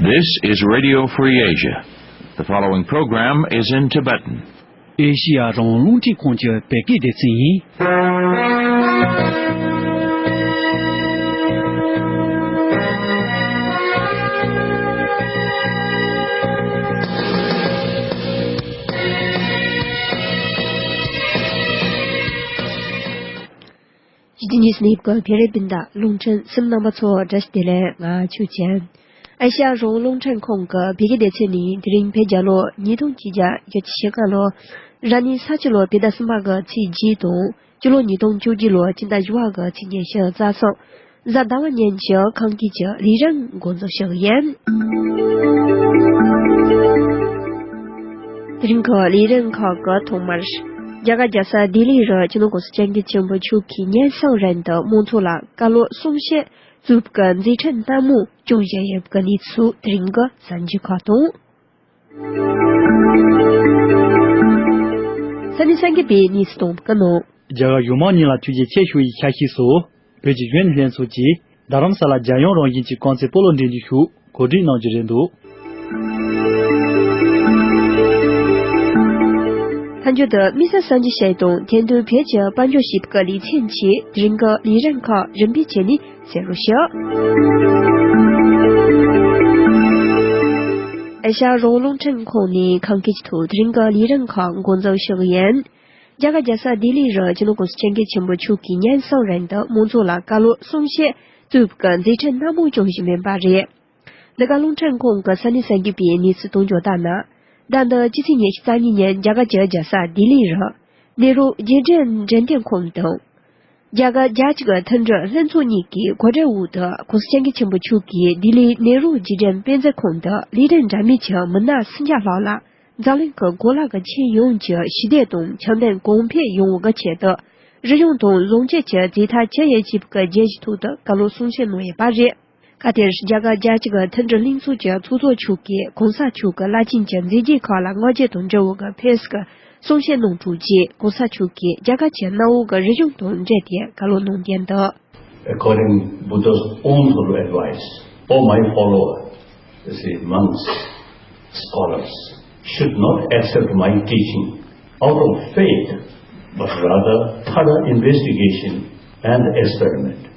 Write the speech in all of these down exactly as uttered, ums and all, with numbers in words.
This is Radio Free Asia. The following program is in Tibetan. ཨེ་ཤི་ཡ་རང་དབང་རླུང་འཕྲིན་ཁང་གི་བོད་སྐད་སྡེ་ཚན་ཡིན། ཞི་བདེ་ཉིས་ནིབ་ཀྱི་བོད་རིགས་སྤུན་ཟླ་རླུང་འཕྲིན་གསུམ་རྣམ་པ་ཚོ་བཀྲ་ཤིས་བདེ་ལེགས། ང་ཆོས་ཅན། ཨེ་ཤ་ཡ་རང་དབང་རླུང་འཕྲིན་ཁང་གི་བོད་སྐད་སྡེ་ཚན་ནས་དེ་རིང་བོད་རྒྱལ་ལོ་ཉིས་སྟོང་ཆིག་བརྒྱ་བཞི་བཅུ་ཞེ་ལྔ་ལོ། ར་ནི་ས་ཁྱི་ལོ་བོད་ཟླ་གསུམ་པ་གི་ཚེས་བརྒྱད་དང་སྤྱི་ལོ་ཉིས་སྟོང་བཅོ་བརྒྱད་ལོ་སྤྱི་ཟླ་བཞི་པ་གི་ཚེས་ཉི་ཤུ་རྩ་གསུམ། གཟའ་ཟླ་བ་ཉིན་གྱི་ཁམས་སྐད་ཀྱི་ལས་རིམ་འགོ་འཛུགས་ཞུ་གི་ཡིན། དེ་རིང་གི་ལས་རིམ་ཁག་གི་ཐོག་མར། རྒྱ་གར་རྒྱལ་ས་ལྡི་ལི་རུ་སྤྱི་ནོར་༸གོང་ས་༸སྐྱབས་མགོན་ཆེན་པོ་མཆོག་གིས་ཉིན་གསུམ་རིང་དུ་མང་ཚོགས་ལ་བཀའ་སློབ་གསུང་བཤད་གཙོས་པའི་མཛད་འཕྲིན་སྣ་མང་སྐྱོང་བཞིན་ཡོད་པའི་གནས་ཚུལ་དེ་རིང་གི་གསར་འགྱུར་ཁག་དང་། ས་གནས་གསར་འགྱུར་པའི་གནས་ཚུལ་དང་པོ་ནང་། རྒྱ་གར་གཞུང་མང་གཉིས་ལ་ཐུགས་རྗེ་ཆེ་ཞུ་ཡི་ཆ་ཤས་སུ། བོད་ཀྱི་གཞོན་ནུ་ལྷན་ཚོགས་ཀྱིས་རྡ་རམ་ས་ལ་རྒྱལ་ཡོངས་རང་བཞིན་གྱི་རྐང་རྩེད་སྤོ་ལོ་འགྲན་བསྡུར་ཞུ་གོ་སྒྲིག་གནང་རྒྱུ་རེད་འདུག། མཐའ་མཇུག་ཏུ་དམིགས་བསལ་གསར་འགྱུར་ཞིག་དང་དེ་དུས་བོད་ཀྱི་དཔལ་འབྱོར་ཞིབ་པའི་ལེ་ཚན་གྱིས་དེ་རིང་གི་ལས་རིམ་ཁག་རིམ་པས་བྱས་ནས་གསན་རོགས་ཞུ། ཨེ་ཤ་ཡ་རང་དབང་རླུང་འཕྲིན་ཁང་ནས་ཁམས་སྐད་ཀྱི་ཐོག་དེ་རིང་གི་ལས་རིམ་ཁག་འགོ་འཛུགས་ཞུ་གི་ཡིན། རྒྱ་གར་རྒྱལ་ས་ལྡི་ལི་རུ་སྤྱི་ནོར་༸གོང་ས་༸སྐྱབས་མགོན་ཆེན་པོ་མཆོག་གིས་ཉིན་གསུམ་རིང་དུ་མང་ཚོགས་ལ་བཀའ་སློབ་གསུང་བཤད་གཙོས་པའི་མཛད་འཕྲིན་སྣ་མང་སྐྱོང་བཞིན་ཡོད་པ་རེད། འདི་ག་རླུང་འཕྲིན་ཁང་གི་ས་གནས་གསར་འགྱུར་པའི་གནས་ཚུལ་གཏོང་བརྗོད་ལྟར་ན། ཟླ་འདིའི་སྤྱི་ཚེས་ཉི་ཤུ་རྩ་གཉིས་ཉིན་རྒྱ་གར་གྱི་རྒྱལ་ས་ལྡི་ལི་རུ་ནེ་རུ་རྗེས་དྲན་འགྲེམས་སྟོན་ཁང་དང་། རྒྱ་གར་རྒྱལ་སྤྱི་གི་མཐུན་སྒྲིལ་ལྷན་ཚོགས་གཉིས་ཀྱི་གོ་སྒྲིག་འོག་ཏུ་༸གོང་ས་༸སྐྱབས་མགོན་ཆེན་པོ་མཆོག་གིས་ལྡི་ལིའི་ནེ་རུ་རྗེས་དྲན་དཔེ་མཛོད་ཁང་དུ་ལས་རིམ་འདྲ་མིན་གྱི་མི་སྣ་སུམ་བརྒྱ་ལྷག་ལ་འཛམ་གླིང་གི་གོ་ལ་གི་ཁྱོན་ཡོངས་ཀྱི་ཞི་བདེ་དང་འཆམ་མཐུན་གོང་འཕེལ་ཡོང་བའི་ཆེད་དུ་རིག་གཞུང་དང་བཟང་སྤྱོད་ཀྱི་རྩིས་ཐག་ཇེ་ཡར་ཕྱིན་པའི་རྒྱལ་སྤྱིའི་ཐོག་ཏུ་བཀའ་སློབ་གསུང་བཤད་གནང་ཡོད་པ་རེད། སྐབས་དེར་རྒྱ་གར་རྒྱལ་སྤྱི་གི་མཐུན་སྒྲིལ་ལྷན་ཚོགས་ཀྱི་ཚོགས་གཙོ་མཆོག་གིས་༸གོང་ས་མཆོག་གི་བླ་ཆེན་གྱི་མཛད་རྗེས་ཁག་ལ་བསྔགས་བརྗོད་དང་འབྲེལ་བའི་ཕེབས་སྐུལ་གསུང་བཤད་གནང་གྲུབ་རྗེས་༸གོང་ས་མཆོག་གིས་རྒྱ་གར་གྱི་གནའ་བོའི་རིག་གཞུང་དང་འབྲེལ་ཏེ་བཀའ་སློབ་གནང་དོན་དུ། According Buddha's own holy advice, O my follower, the monks, scholars, should not accept my teaching out of faith, but rather thorough investigation and experiment.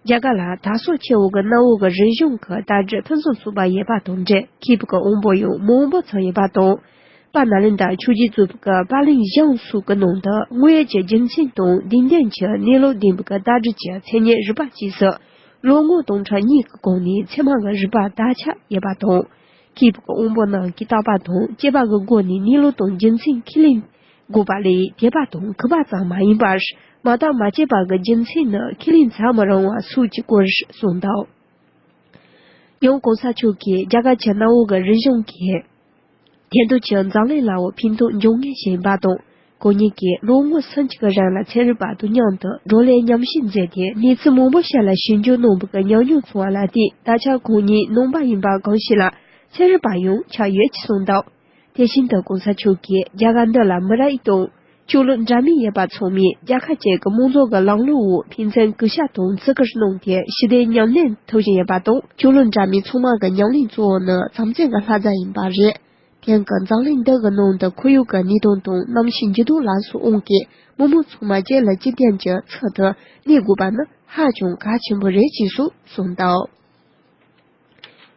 རྒྱ་གར་ལ་དར་སྲོལ་ཆེ་བོ་གི་གནའ་བོ་གི་རིག་གཞུང་གི་ལྟ་གྲུབ་ཕུན་སུམ་ཚོགས་པ་ཡོད་པ་དང་འབྲེལ། མཁས་པའི་དབང་པོ་ཡང་མང་པོ་ཚང་ཡོད་པ་དང་། དཔལ་ནཱ་ལེནྡྲ་ཆོས་རྗེ་གཙོས་པའི་དཔལ་གླིང་ཞང་སོགས་ཀྱི་ནང་དུ་དངོས་ཡོད་ཀྱི་རྒྱུ་མཚན་དང་དེང་དུས་ཀྱི་གནས་ལུགས་ལྡན་པའི་ལྟ་གྲུབ་ཀྱི་མཚན་ཉིད་རིག་པ་བཅས་སུ་ལོ་ངོ་སྟོང་ཕྲག་གཉིས་ཀྱི་གོང་ནས་ཚད་མ་གི་རིག་པ་དར་ཁྱབ་ཡོད་པ་དང་། མཁས་པའི་དབང་པོ་རྣམས་ཀྱིས་བརྟག་པ་དང་དཔྱད་པ་གི་སྒོ་ནས་གནས་ལུགས་དང་རྒྱུ་མཚན་ཁས་ལེན་དགོས་པ་ལས་དད་པ་དང་གུས་པ་ཙམ་མ་ཡིན་པར། མ་བརྟགས་མ་དཔྱད་པ་གི་རྒྱུ་མཚན་ནི་ཁས་ལེན་བྱ་མི་རུང་བ་སོགས་ཀྱི་སྐོར་གསུངས་འདུག། ཡང་༸གོང་ས་མཆོག་གིས་རྒྱ་གར་གྱི་གནའ་བོ་གི་རིག་གཞུང་གིས་དེང་དུས་ཀྱི་འཛམ་གླིང་ལ་ཕན་ཐོགས་འབྱུང་ངེས་ཤིག་ཡིན་པ་དང་། ཁོང་ཉིད་ཀྱིས་ལོ་ངོ་སུམ་ཅུ་གི་རིང་ལ་ཚན་རིག་པ་དང་མཉམ་དུ་བགྲོ་གླེང་མཉམ་ཞུགས་མཛད་དེ། གནས་ཚུལ་མང་པོ་ཞིག་ལ་ཞིབ་འཇུག་གནང་བའི་ཉམས་མྱོང་ཚང་བ་ལ་བརྟེན། ད་ཆ་ཁོང་ཉིད་ནང་པ་ཡིན་པ་གང་ཞིག་ལ་ཚན་རིག་པ་ཡང་ཆགས་ཡོད་ཅེས་གསུངས་འདུག། དེ་བཞིན་དུ་༸གོང་ས་མཆོག་གིས་རྒྱ་གར་འདི་ལ་མི་རིགས་དང་ཆོས་ལུགས་འདྲ་མིན་ཡོད་པ་ཚང་མས་རྒྱལ་ཁབ་ཅིག་གི་དམངས་གཙོ་གི་ལམ་ལུགས་འོག་ཕན་ཚུན་གུས་ཞབས་དང་བརྩི་བཀུར་གནང་སྟེ་ཞི་བདེ་ཉམས་ལེན་ཐུབ་བཞིན་ཡོད་པ་དང་། ཆོས་ལུགས་འདྲ་མིན་ཚང་མ་གི་ཉམས་ལེན་གཙོ་བོ་ནི་བྱམས་བརྩེ་གི་ལྷ་རྫས་ཡིན་པ་རེད། དེང་གི་འཛམ་གླིང་འདི་གི་ནང་དུ་ཁོར་ཡུག་གི་གནས་སྟངས་དང་གནམ་གཤིས་འགྱུར་ལྡོག་ལ་སོགས་དབང་གིས་མི་མང་ཚང་མ་གཅིག་ལ་གཅིག་བརྟེན་གྱི་ཚུལ་དུ་གནས་དགོས་པ་ནི་ཧ་ཅང་གལ་ཆེན་པོ་རེད་ཅེས་སོགས་གསུངས་འདུག།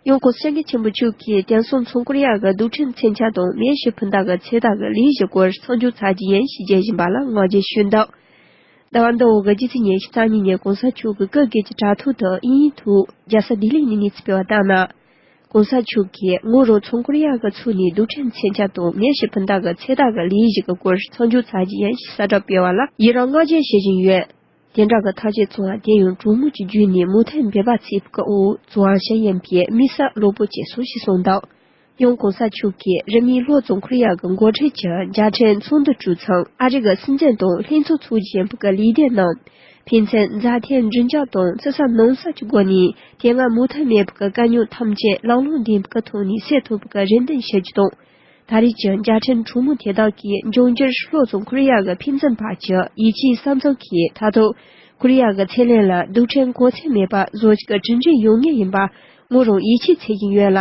ཡང་༸གོང་ས་༸སྐྱབས་མགོན་ཆེན་པོ་མཆོག་གིས་དེང་སང་བྱང་ཀོ་རི་ཡ་གི་རྡུལ་ཕྲན་མཚོན་ཆ་དང་མེ་ཤི་འཕུར་མདའ་གི་ཚོད་ལྟ་གི་ལས་གཞི་སྐོར་མཚམས་འཇོག་ཚར་རྒྱུ་ཡིན་ཞེས་བརྗོད་བཞིན་པ་ལ་བསྔགས་བརྗོད་ཞུས་འདུག། ཟླ་བ་འདིའི་འོག་གི་སྤྱི་ཚེས་ཉི་ཤུ་རྩ་གཉིས་ཉིན་༸གོང་ས་མཆོག་གིས་སྐུ་སྒེར་གྱི་དྲ་ཐོག་ཏུ་དབྱིན་ཡིག་ཐོག་རྒྱལ་ས་ལྡི་ལི་ནས་གནས་ཚུལ་སྤེལ་བ་ལྟར་ན། ༸གོང་ས་མཆོག་གིས་ངོ་རང་བྱང་ཀོ་རི་ཡ་གི་ཕྱོགས་ནས་རྡུལ་ཕྲན་མཚོན་ཆ་དང་མེ་ཤི་འཕུར་མདའ་གི་ཚོད་ལྟ་གི་ལས་གཞི་གི་སྐོར་མཚམས་འཇོག་ཚར་རྒྱུ་ཡིན་ཞེས་གསལ་བསྒྲགས་སྤེལ་བ་ལ་ཡི་རང་བསྔགས་བརྗོད་བྱེད་བཞིན་ཡོད། དེ་འདྲ་གི་ཐག་གཅོད་བྱུང་བ་དེ་ཡང་གྲོས་མོལ་གྱི་བརྒྱུད་ནས་མོས་མཐུན་འབད་པ་བྱས་པའི་འོག་བྱུང་བ་ཞིག་ཡིན་པས་དམིགས་བསལ་གློ་བུར་བྱས་སོང་ཞེས་གསུངས་འདུག། ཡང་༸གོང་ས་མཆོག་གིས་རིང་མིན་ལྷོ་བྱང་ཀོ་རི་ཡ་གི་འགོ་ཁྲིད་ཀྱི་རྒྱལ་ཕྲན་ཚོགས་འདུ་གྲོལ་ཚང་ཨ་རི་གི་སྲིད་འཛིན་དང་ལྷན་ཚོགས་ཚོགས་བཞིན་པའི་ལས་སྡེ་རྣམས་ཕན་ཚུན་མཛའ་མཐུན་མགྲིན་ཚབ་དང་བརྩི་ས་ནང་གསེས་ཀྱི་སྒོ་ནས་དེ་སྔ་མོས་མཐུན་མེད་པའི་དཀའ་རྙོག་ཐམས་ཅད་ལམ་ལྷོང་ལྡན་པའི་ཐོག་ནས་སེལ་ཐུབ་པའི་རེ་འདུན་ཞུ་རྒྱུ་དང་། ད་རེས་ཀྱི་རྒྱལ་ཕྲན་གྲོས་མོལ་དེ་དག་གིས་འབྱུང་འགྱུར་ལྷོ་བྱང་ཀོ་རི་ཡ་གི་ཕན་ཚུན་བར་གྱི་ཡིད་ཆེས་ས་མཚམས་ཀྱི་མཐར་ཐུག་ཀོ་རི་ཡ་གི་ཚེ་ལས་ལ་རྡུལ་ཕྲན་གོ་མཚོན་མེད་པ་བཟོ་རྒྱུ་གི་གྲུབ་འབྲས་ཡོང་ངེས་ཡིན་པ་ངོ་རང་ཡིད་ཆེས་བྱེད་བཞིན་ཡོད་ལ།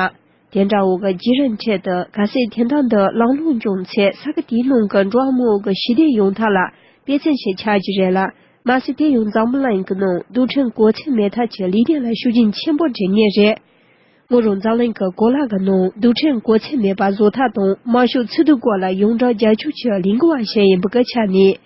དེ་འདྲ་བོ་གི་བརྒྱུད་རིམ་ཁྲོད་དུ་གལ་སྲིད་དེ་འདྲ་འདི་ལམ་ལྷོང་བྱུང་ཚེ་ས་ཁུལ་དེའི་ནང་གི་འགྲོ་བ་མང་བོ་གི་ཞི་བདེ་ཡོང་ཐབས་ལ་དཔེ་མཚོན་ཞིག་ཆགས་ཀྱི་རེད་ལ། མ་ཟད་དེ་ཡང་འཛམ་བུ་གླིང་གི་ནང་རྡུལ་ཕྲན་གོ་མཚོན་མེད་ཐབས་ཀྱི་ལས་དོན་ལ་ཤུགས་རྐྱེན་ཆེན་པོ་འབྱིན་ངེས་རེད། ངོ་རང་འཛམ་གླིང་གི་གོ་ལ་གི་ནང་རྡུལ་ཕྲན་གོ་མཚོན་མེད་པ་བཟོ་ཐབས་དང་དམར་ཤོག་ཚོགས་འདུའི་སྐོར་ལ་ཡོངས་གྲགས་རྒྱལ་ཁྱོན་གྱི་ལས་འགུལ་བ་ཞིག་ཡིན་པ་གི་ཆ་ནས།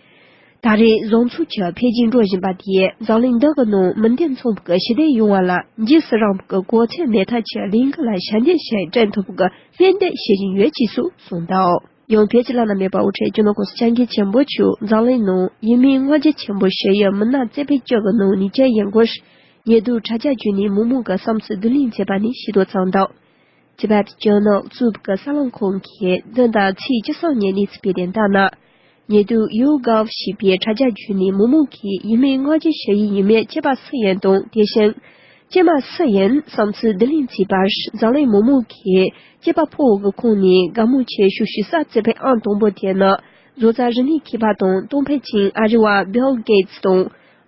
ད་རེས་བཟང་ཕྱོགས་ཀྱི་འཕེལ་རྒྱས་འགྲོ་བཞིན་པ་དེས་འཛམ་གླིང་འདི་གི་ནང་མི་འདེམས་ཚོང་པ་གི་ཞི་བདེ་ཡོང་བ་ལ་འཇིགས་སུ་རུང་བ་གི་གོ་མཚོན་མེད་ཐབས་ཀྱི་ལས་འགུལ་ལ་ཞབས་འདེགས་ཤིག་སྤྲད་ཐུབ་པ་གི་སྨོན་འདུན་ཞུ་བཞིན་ཡོད་ཅེས་སུ་གསུངས་འདུག། ཡང་བོད་ཀྱི་བླ་ན་མེད་པ་དབུ་ཁྲིད་སྤྱི་ནོར་༸གོང་ས་༸སྐྱབས་མགོན་ཆེན་པོ་མཆོག་འཛམ་གླིང་ནང་ཡུལ་མིའི་བསྔགས་བརྗོད་ཆེན་པོ་ཞུ་ཡུལ་མི་སྣ་རྩེ་ཕུད་བཅུ་གི་ནང་ཉེ་ཆར་ཡིན་སྐོར། ཉེ་དུས་དྲ་རྒྱ་བརྒྱུད་ནས་མི་མང་གི་བསམ་ཚུལ་བསྡུ་ལེན་བྱས་པ་ནས་ཤེས་རྟོགས་བྱུང་འདུག། ཅི་བ་ཏི་ཅོ་ནོག་གཙོས་པའི་གསར་ལམ་ཁང་གིས་བདུན་ཕྲག་ཚེས་བཅུ་གསུམ་ཉིན་གནས་ཚུལ་སྤེལ་དོན་ལྟར་ན། ཉེ་དུས་ཡུ་གཱབ་ཞེས་པའི་དྲ་རྒྱ་བརྒྱུད་ནས་མི་མང་གིས་ཡུལ་མིའི་བསྔགས་བརྗོད་ཞུ་ཡུལ་ཡུལ་མི་སྐྱེས་པ་སུ་ཡིན་དང་དེ་བཞིན། སྐྱེས་མ་སུ་ཡིན་བསམ་ཚུལ་བསྡུ་ལེན་བྱས་པར་འཛམ་གླིང་མི་མང་གིས་སྐྱེས་པ་ཕོ་བོ་གི་ཁོངས་ནས་དགའ་མོས་ཆེ་ཤོས་ཞུ་ས་རྩེ་ཕུད་ཨང་དང་པོ་དེ་ནི་བཟོ་རྩལ་རིག་གནས་མཁས་པ་དང་གཏོང་ཕོད་ཅན་ཨ་རི་བ་Bill Gates་དང་།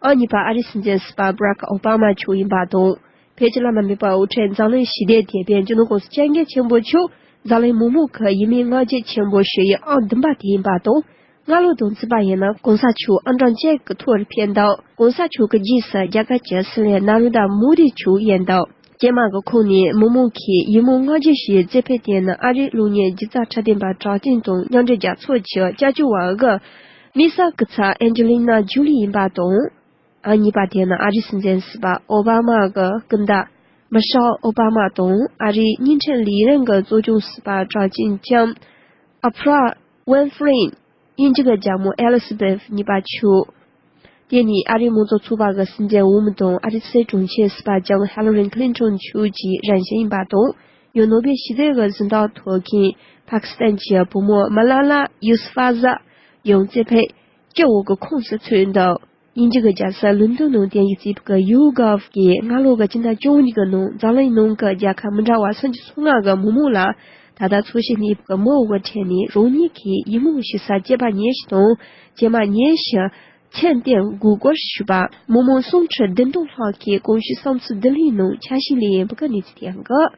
ཨང་གཉིས་པ་ཨ་རིའི་སྲིད་འཛིན་ཟུར་པ་Barack Obama་མཆོག་ཡིན་པ་དང་། བོད་ཀྱི་བླ་ན་མེད་པ་དབུ་ཁྲིད་འཛམ་གླིང་ཞི་བདེའི་དེད་དཔོན་སྤྱི་ནོར་༸གོང་ས་༸སྐྱབས་མགོན་ཆེན་པོ་མཆོག་འཛམ་གླིང་མི་མང་གི་ཡུལ་མིའི་བསྔགས་བརྗོད་ཆེན་པོ་ཞུ་ཡུལ་ཨང་བདུན་པ་དེ་ཡིན་པ་དང་། སྔ་ལོ་དང་བསྟུན་པ་ཡིན་ན་གོང་ས་མཆོག་ཨང་གྲངས་གཅིག་གི་ཐོག་ཕེབས་འདུག། གོང་ས་མཆོག་གི་རྗེས་སུ་རྒྱ་གར་གྱི་སྲིད་བློན་ན་རེན་དྲ་མོ་དི་མཆོག་ཡིན་འདུག། སྐྱེས་མ་གི་ཁོངས་ནས་མི་མང་གིས་ཡུལ་མིའི་བསྔགས་བརྗོད་ཞུ་ཡུལ་རྩེ་ཕུད་དེ་ནི་ཨ་རིའི་གློག་བརྙན་སྒྱུ་རྩལ་འཁྲབ་སྟོན་པ་གྲགས་ཅན་དང་མཉམ་འབྲེལ་རྒྱལ་ཚོགས་ཀྱི་སྐྱབས་བཅོལ་བ་གི་མི་ས་ཀི་ཚ་ཨན་ཇི་ལི་ན་ཇུ་ལི་ཡིན་པ་དང་། ཨང་གཉིས་པ་དེ་ནི་ཨ་རིའི་སྲིད་འཛིན་ཟུར་པ་ཨོ་བྷ་མ་གི་སྐུ་ཟླ་མི་ཤེལ་ཨོ་བྷ་མ་དང་ཨ་རིའི་བརྙན་འཕྲིན་ལས་རིགས་ཀྱི་གཙོ་སྐྱོང་ཟུར་པ་གྲགས་ཅན་ལྕམ་ཨོ་པྲ་ཝིན་ཧྥི་རི། དབྱིན་ཇི་གི་རྒྱལ་མོ་ཨེ་ལི་ཟ་བེཐ་གཉིས་པ་མཆོག། དེ་ནི་ཨ་རིའི་མང་གཙོ་ཚོགས་པ་གི་སྲིད་འཛིན་འོས་མི་དང་ཨ་རིའི་སྲིད་དྲུང་ཆེ་ཟུར་པ་ལྕམ་ཧི་ལ་རི་ཁི་ལིན་ཊོན་མཆོག་གི་རིང་བཞིན་ཡིན་པ་དང་། ཡང་ནོ་བེལ་ཞི་བདེ་གི་གཟེངས་རྟགས་ཐོབ་མཁན་པ་ཀི་སི་ཐན་གྱི་བུ་མོ་མ་ལ་ལ་ཡུ་སུ་ཕ་ཛ་ཡང་རྩེ་ཕུད་སྐྱེ་བོ་གི་ཁོངས་སུ་ཚུད་འདུག། དབྱིན་ཇི་གི་རྒྱལ་ས་ལོན་ཌོན་ནང་རྟེན་གཞི་བྱས་པའི་ཡུ་གཱབ་ཀྱིས་སྔ་ལོ་གི་སྤྱི་ཟླ་བཅུ་གཉིས་ཀྱི་ནང་འཛམ་གླིང་ནང་གི་རྒྱལ་ཁབ་མི་འདྲ་བ་སུམ་ཅུ་སོ་ལྔ་གི་མི་མང་ལ་ད་ལྟ་འཚོ་བཞིན་གནས་པའི་མི་འོ་གི་ཁྲོད་ནས་རང་ཉིད་ཀྱི་ཡིད་སྨོན་ཞུ་ས་སྐྱེས་པ་ཉེར་བཞི་དང་སྐྱེས་མ་ཉེར་བཞི་མཚན་བསྟེན་དགོས་སྐོར་ཞུས་པ། མི་མང་སུམ་ཁྲི་བདུན་སྟོང་ལྷག་གིས་གོང་ཞུས་བསམ་ཚུལ་བསྡུ་ལེན་ནང་ཆ་ཤས་ལེན་ཡིན་པའི་གནས་ཚུལ་ཐོན་གི།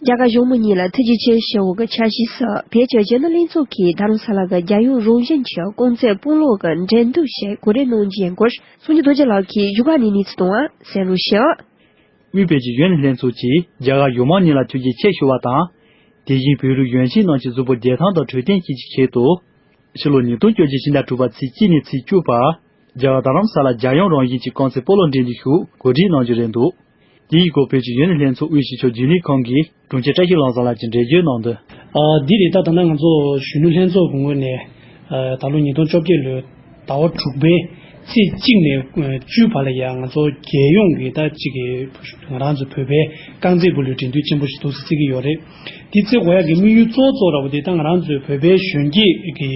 རྒྱ་གར་གཞུང་མང་གཉིས་ལ་ཐུགས་རྗེ་ཆེ་ཞུ་བའི་ཆ་ཤས་སུ་བོད་ཀྱི་གཞོན་ནུ་ལྷན་ཚོགས་ཀྱིས་རྡ་རམ་ས་ལ་གི་རྒྱལ་ཡོངས་རང་བཞིན་གྱི་རྐང་རྩེད་སྤོ་ལོ་གི་འགྲན་བསྡུར་ཞིག་གོ་སྒྲིག་གནང་རྒྱུ་ཡིན་སྐོར་སངས་རྒྱས་རྡོ་རྗེ་ལགས་ཀྱིས་བཞུགས་སྒར་ནས་གནས་ཚུལ་བཏང་བ་གསན་རོགས་ཞུ། དབུས་བོད་ཀྱི་གཞོན་ནུ་ལྷན་ཚོགས་ཀྱིས་རྒྱ་གར་གཞུང་མང་གཉིས་ལ་ཐུགས་རྗེ་ཆེ་ཞུ་བ་དང་། དེ་བཞིན་བོད་རིགས་གཞོན་སྐྱེས་རྣམས་ཀྱི་གཟུགས་པོ་བདེ་ཐང་དང་འཕྲོད་བསྟེན་བཅས་ཀྱི་ཆེད་དུ། ཕྱི་ལོ་ཉིས་སྟོང་བཅོ་བརྒྱད་ཕྱི་ཟླ་དྲུག་པ་ཚེས་གཅིག་ནས་ཚེས་བཅུ་བར། རྒྱ་གར་རྡ་རམ་ས་ལ་རྒྱལ་ཡོངས་རང་བཞིན་གྱི་རྐང་རྩེད་སྤོ་ལོ་འགྲན་བསྡུར་ཞིག་གོ་སྒྲིག་གནང་རྒྱུ་རེད་འདུག། དེའི་སྐོར་བོད་ཀྱི་གཞོན་ནུ་ལྷན་ཚོགས་དབུས་སྤྱི་ཁྱབ་རྒྱུན་ལས་ཁང་གི་དྲུང་ཆེ་བཀྲ་ཤིས་ལྷུན་གྲུབ་ལགས་ཀྱིས་འགྲེལ་བརྗོད་གནང་དོན། ཨ། འདི་རེད། ད་ད་ལྟ་ང་ཚོ་གཞོན་ནུ་ལྷན་ཚོགས་ཀྱི་ངོས་ནས། ཨ། ད་ལོ་ཉིས་སྟོང་བཅོ་བརྒྱད་ལོའི་ཟླ་བ་དྲུག་པའི་ཚེས་གཅིག་ནས་བཅུའི་བར་ལ་ཡང་ང་ཚོ་རྒྱལ་ཡོངས་ཀྱི་ད་ཅིག་གི་ང་རང་ཚོ་བོད་པའི་རྐང་རྩེད་སྤོ་ལོའི་འགྲན་བསྡུར་ཆེན་པོ་ཞིག་འདུག་སེ་བརྩི་གི་ཡོད་རེད། འདི་རྩེ་དགོས་ཡག་གི་དམིགས་ཡུལ་གཙོ་བོ་གཙོ་བོ་ར་བ་དེ་ད་ང་རང་ཚོའི་བོད་པའི་གཞོན་སྐྱེས་ཀྱི་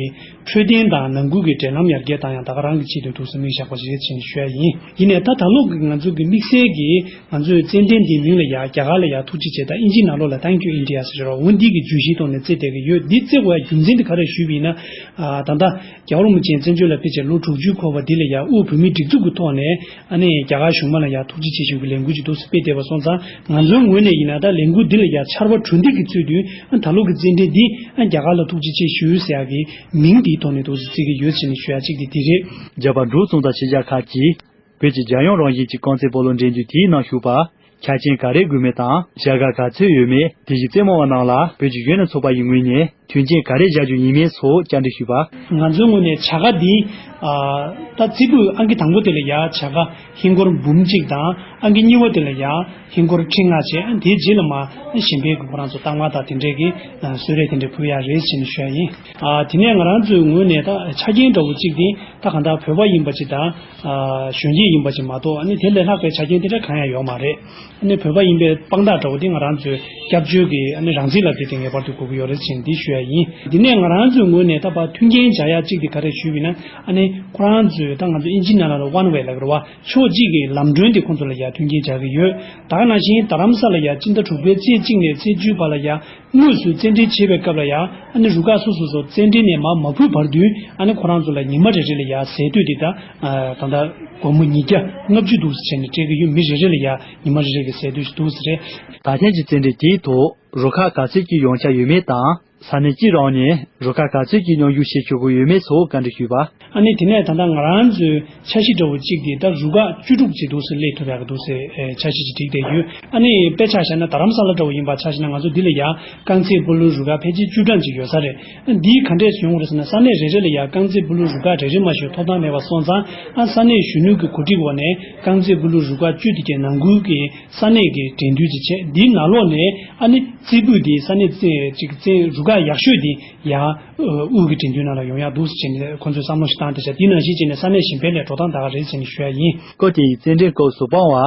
འཕྲོད་བསྟེན་དང་ནང་ཁུལ་གྱི་འབྲེལ་ལམ་ཡར་རྒྱས་བཏང་ཡག་ད་ག་རང་གི་ཆེད་དུ་འདུག་སེ་དམིགས་བཞག་པ་ཞིག་རེད་ཅེས་ནས་ཞུ་ཡ་ཡིན། ཡིན་ནའི་ད་ད་ལོ་གི་ང་ཚོ་གི་དམིགས་བསལ་གྱི་ང་ཚོའི་རྩེད་འགྲན་འདིའི་མིང་ལ་ཡ་རྒྱ་གར་ལ་ཡ་ཐུགས་རྗེ་ཆེ་དང་ཨིན་ཇིའི་ནང་ལོགས་ལ་Thank you India་ཟེར་རོ། འོ་འདི་གི་བརྗོད་གཞིའི་ཐོག་ནས་རྩེ་བསྡད་ཀྱི་ཡོད། འདི་རྩེ་དགོས་ཡ་རྒྱུ་མཚན་དེ་ག་རེ་ཞུས་པ་ཡིན་ན། ཨ། ད་ལྟ་རྒྱལ་བ་རིན་པོ་ཆེ་བཙན་བྱོལ་ལ་ཕེབས་བྱས་ལོ་དྲུག་ཅུའི་འཁོར་བ་འདི་ལ་ཡ་དབུས་བོད་མིའི་སྒྲིག་འཛུགས་ཀྱི་ཐོག་ནས་ཨ་ནི་རྒྱ་གར་གཞུང་མང་ལ་ཡ་ཐུགས་རྗེ་ཆེ་ཞུ་གི་ལས་འགུལ་ཅིག་འདུག་སེ་སྤེལ་བསྡད་པ་སོང་ཙང་། ང་ཚོའི་ངོས་ནས་ཡིན་ན་ད་ལས་འགུལ་འདི་ལ་ཡ་ཆར་པ་གྲུ་འདེགས་ཀྱི་ཚུལ་དུ། ཨ། ད་ལོ་གི་རྩེད་འགྲན་འདི། ཨ། རྒྱ་གར་ལ་ཐུགས་རྗེ་ཆེ་ཞུ་ཟེར་ཡག་གི་མིང་འདིའི་ཐོག་ནས་འདུག་སེ་བརྩི་གི་ཡོད་ཟེར་ནས་ཞུ་ཡ་གཅིག་དེ་འདི་རེད། རྒྱ་བལ་འབྲུག་གསུམ་དང་ཕྱི་རྒྱལ་ཁག་གིས་བོད་ཀྱི་རྒྱལ་ཡོངས་རང་བཞིན་གྱི་རྐང་རྩེད་སྤོ་ལོ་འགྲན་བསྡུར་དེའི་ནང་ཞུགས་པར་ཆ་རྐྱེན་ག་རེ་དགོས་མིན་དང་བྱ་དགའ་ག་ཚོད་ཡོད་མེད། དེ་བཞིན་རྩེད་མོ་བ་རྣམས་ལ་བོད་ཀྱི་གཞོན་ནུ་ཚོགས་པ་ཡི་ངོས་ནས་མཐུན་རྐྱེན་ག་རེ་སྦྱར་རྒྱུ་ཡིན་མིན་སོགས་བཅར་འདྲི་ཞུས་པ། ང་ཚོའི་ངོས་ནས་བྱ་དགའ་འདི། ཨ། ད་རྩེ་ཕུད་ཨང་ཀི་དང་པོ་དེ་ལ་ཡ་བྱ་དགའ་ཧིན་སྒོར་འབུམ་གཅིག་དང་། ཨང་ཀི་གཉིས་པ་དེ་ལ་ཡ་ཧིན་སྒོར་ཁྲི་ལྔ་བྱས། དེའི་རྗེས་ལ་མར་གཞན་པའི་གི་ཁོ་རང་ཚོ་རྟགས་མ་དང་དེ་འདྲའི་གི་གསོལ་རས་དེ་འདྲ་ཕུལ་ཡ་རེད་ཅེས་ནས་ཞུ་ཡ་ཡིན། ཨ། དེ་ནས་ང་རང་ཚོའི་ངོས་ནས་ད་ཆ་རྐྱེན་འདྲ་བོ་གཅིག་དེ་ད་གང་ལྟར་བོད་པ་ཡིན་པ་ཅིག་དང་། ཨ། གཞོན་སྐྱེས་ཡིན་པ་ཅིག་མ་གཏོགས་ཨ་ནི་དེ་ལས་ལྷག་པའི་ཆ་རྐྱེན་དེ་འདྲ་གང་ཡང་ཡོད་མ་རེད། ཨ་ནི་བོད་པ་ཡིན་པའི་དཔང་རྟགས་འདྲ་བོ་དེ་ང་རང་ཚོའི་སྐྱབས་བཅོལ་གྱི་ཨ་ནི་རང་བཙན་ལབ་དེ་དེ་ངེས་པར་དུ་དགོས་ཀྱི་ཡོད་རེད་ཅེས་འདི་ཞུ་ཡ་ཡིན། འདི་ནས་ང་རང་ཚོའི་ངོས་ནས་ད་བར་མཐུན་རྐྱེན་སྦྱར་ཡ་གཅིག་དེ་ག་རེ་ཞུས་པ་ཡིན་ན། ཨ་ནི་ཁོ་རང་ཚོས་ད་ང་ཚོ་ཨིན་ཇིའི་ནང་ལ་ཝན་ཝེ་ལབ་ཀྱི་རེད་བ། ཕྱོགས་གཅིག་གི་ལམ་གྲོན་དེ་ཁོང་ཚོ་ལ་ཡ་མཐུན་རྐྱེན་སྦྱར་གྱི་ཡོད། ད་ག་ནང་བཞིན་རྡ་རམ་ས་ལ་ཡ་སྤྱི་ཟླ་དྲུག་པའི་ཚེས་གཅིག་ནས་ཚེས་བཅུ་བར་ལ་ཡ། དངོས་སུ་བཙན་ཁྲིད་བྱེད་པའི་སྐབས་ལ་ཡང་ཨ་ནི་རུ་ཁག་སོ་སོ་སོ་བཙན་ཁྲིད་ནས་མར་མ་ཕུད་བར་དུ་ཨ་ནི་ཁོ་རང་ཚོ་ལ་ཉི་མ་རེ་རེ་ལ་ཡང་ཟས་དུས་དེ་ད་ད་ལྟ་སྒོར་མོ་ཉིས་བརྒྱ་ལྔ་བཅུ་འདུག་ཟེར་བྱས་ནས་སྤྲད་ཀྱི་ཡོད། མི་རེ་རེ་ལ་ཡང་ཉི་མ་རེ་རེ་གི་ཟས་དུས་ཤིག་འདུག་ཟེར་རེད། ད་ཐེངས་ཀྱི་བཙན་ཁྲིད་དེའི་ཐོག་རུ་ཁག་ག་ཚོད་ཀྱི་ཡོང་འཆར་ཡོད་མེད་དང་། ས་གནས་གཅིག་རང་ནས་རུ་ཁག་ག་ཚོད་ཀྱི་མཉམ་ཞུགས་བྱེད་ཆོག་གི་ཡོད་མེད་སོགས་བཀའ་འདྲི་ཞུས་པ། ཨ་ནི་དེ་ནས་ད་ལྟ་ང་རང་ཚོའི་འཆར་གཞི་འདྲ་བོ་གཅིག་དེ་ད་རུ་ཁག་བཅུ་དྲུག་ཅིག་འདུག་ཟེར་སླེབས་ཐུབ་ཡག་གི་འདུག་ཟེར་ཨེ་འཆར་གཞི་ཅིག་བསྒྲིགས་བསྡད་ཡོད། ཨ་ནི་དཔེ་ཆ་བཞག་ན་རྡ་རམ་ས་ལ་འདྲ་བོ་ཡིན་པ་ཆ་བཞག་ན་ང་ཚོ་འདི་ལ་ཡ་རྐང་རྩེད་སྤོ་ལོའི་རུ་ཁག་ཕལ་ཆེར་བཅུ་གྲངས་ཅིག་ཡོད་ས་རེད། ཨ་འདིས་ག་འདྲས་ཡོང་གི་རེད་ཟེར་ན་ས་གནས་རེ་རེ་ལ་ཡ་རྐང་རྩེད་སྤོ་ལོའི་རུ་ཁག་རེ་རེ་མ་ཞིག་ཐོབ་ཐང་མེད་པ་སོང་ཙང་ཨ་ས་གནས་གཞོན་ནུ་གི་གོ་སྒྲིག་འོག་ནས་རྐང་རྩེད་སྤོ་ལོའི་རུ་ཁག་བཅུ་དེ་གའི་ནང་ཁུལ་གྱི་ས་གནས་ཀྱི་འགྲན་བསྡུར་ཅིག་བྱས། འདིའི་ནང་ལོགས་ནས་ཨ་ནི་རྩེ་ཕུད་འདི་ས་གནས་རྩེ་ཅིག་རྩེ་རུ་ཁག་ཡག་ཤོས་འདི་ཡ། དབུས་ཀྱི་འགྲན་བསྡུར་ནང་ལ་ཡོང་ཡག་འདུག་ཟེར་བྱས་ནས་ཁོང་ཚོས་བསམ་བློ་ཞིག་བཏང་བསྡད་ཤག་དེ་ནང་བཞིན་བྱས་ནས་ས་གནས་གཞན་པའི་ལས་འགྲོ་སྟངས་ད་ག་རེད་ཟེར་ནས་ཞུ་ཡ་ཡིན། སྐབས་དེའི་རྩེད་འགྲན་སྐབས་སུ་དཔང་བ།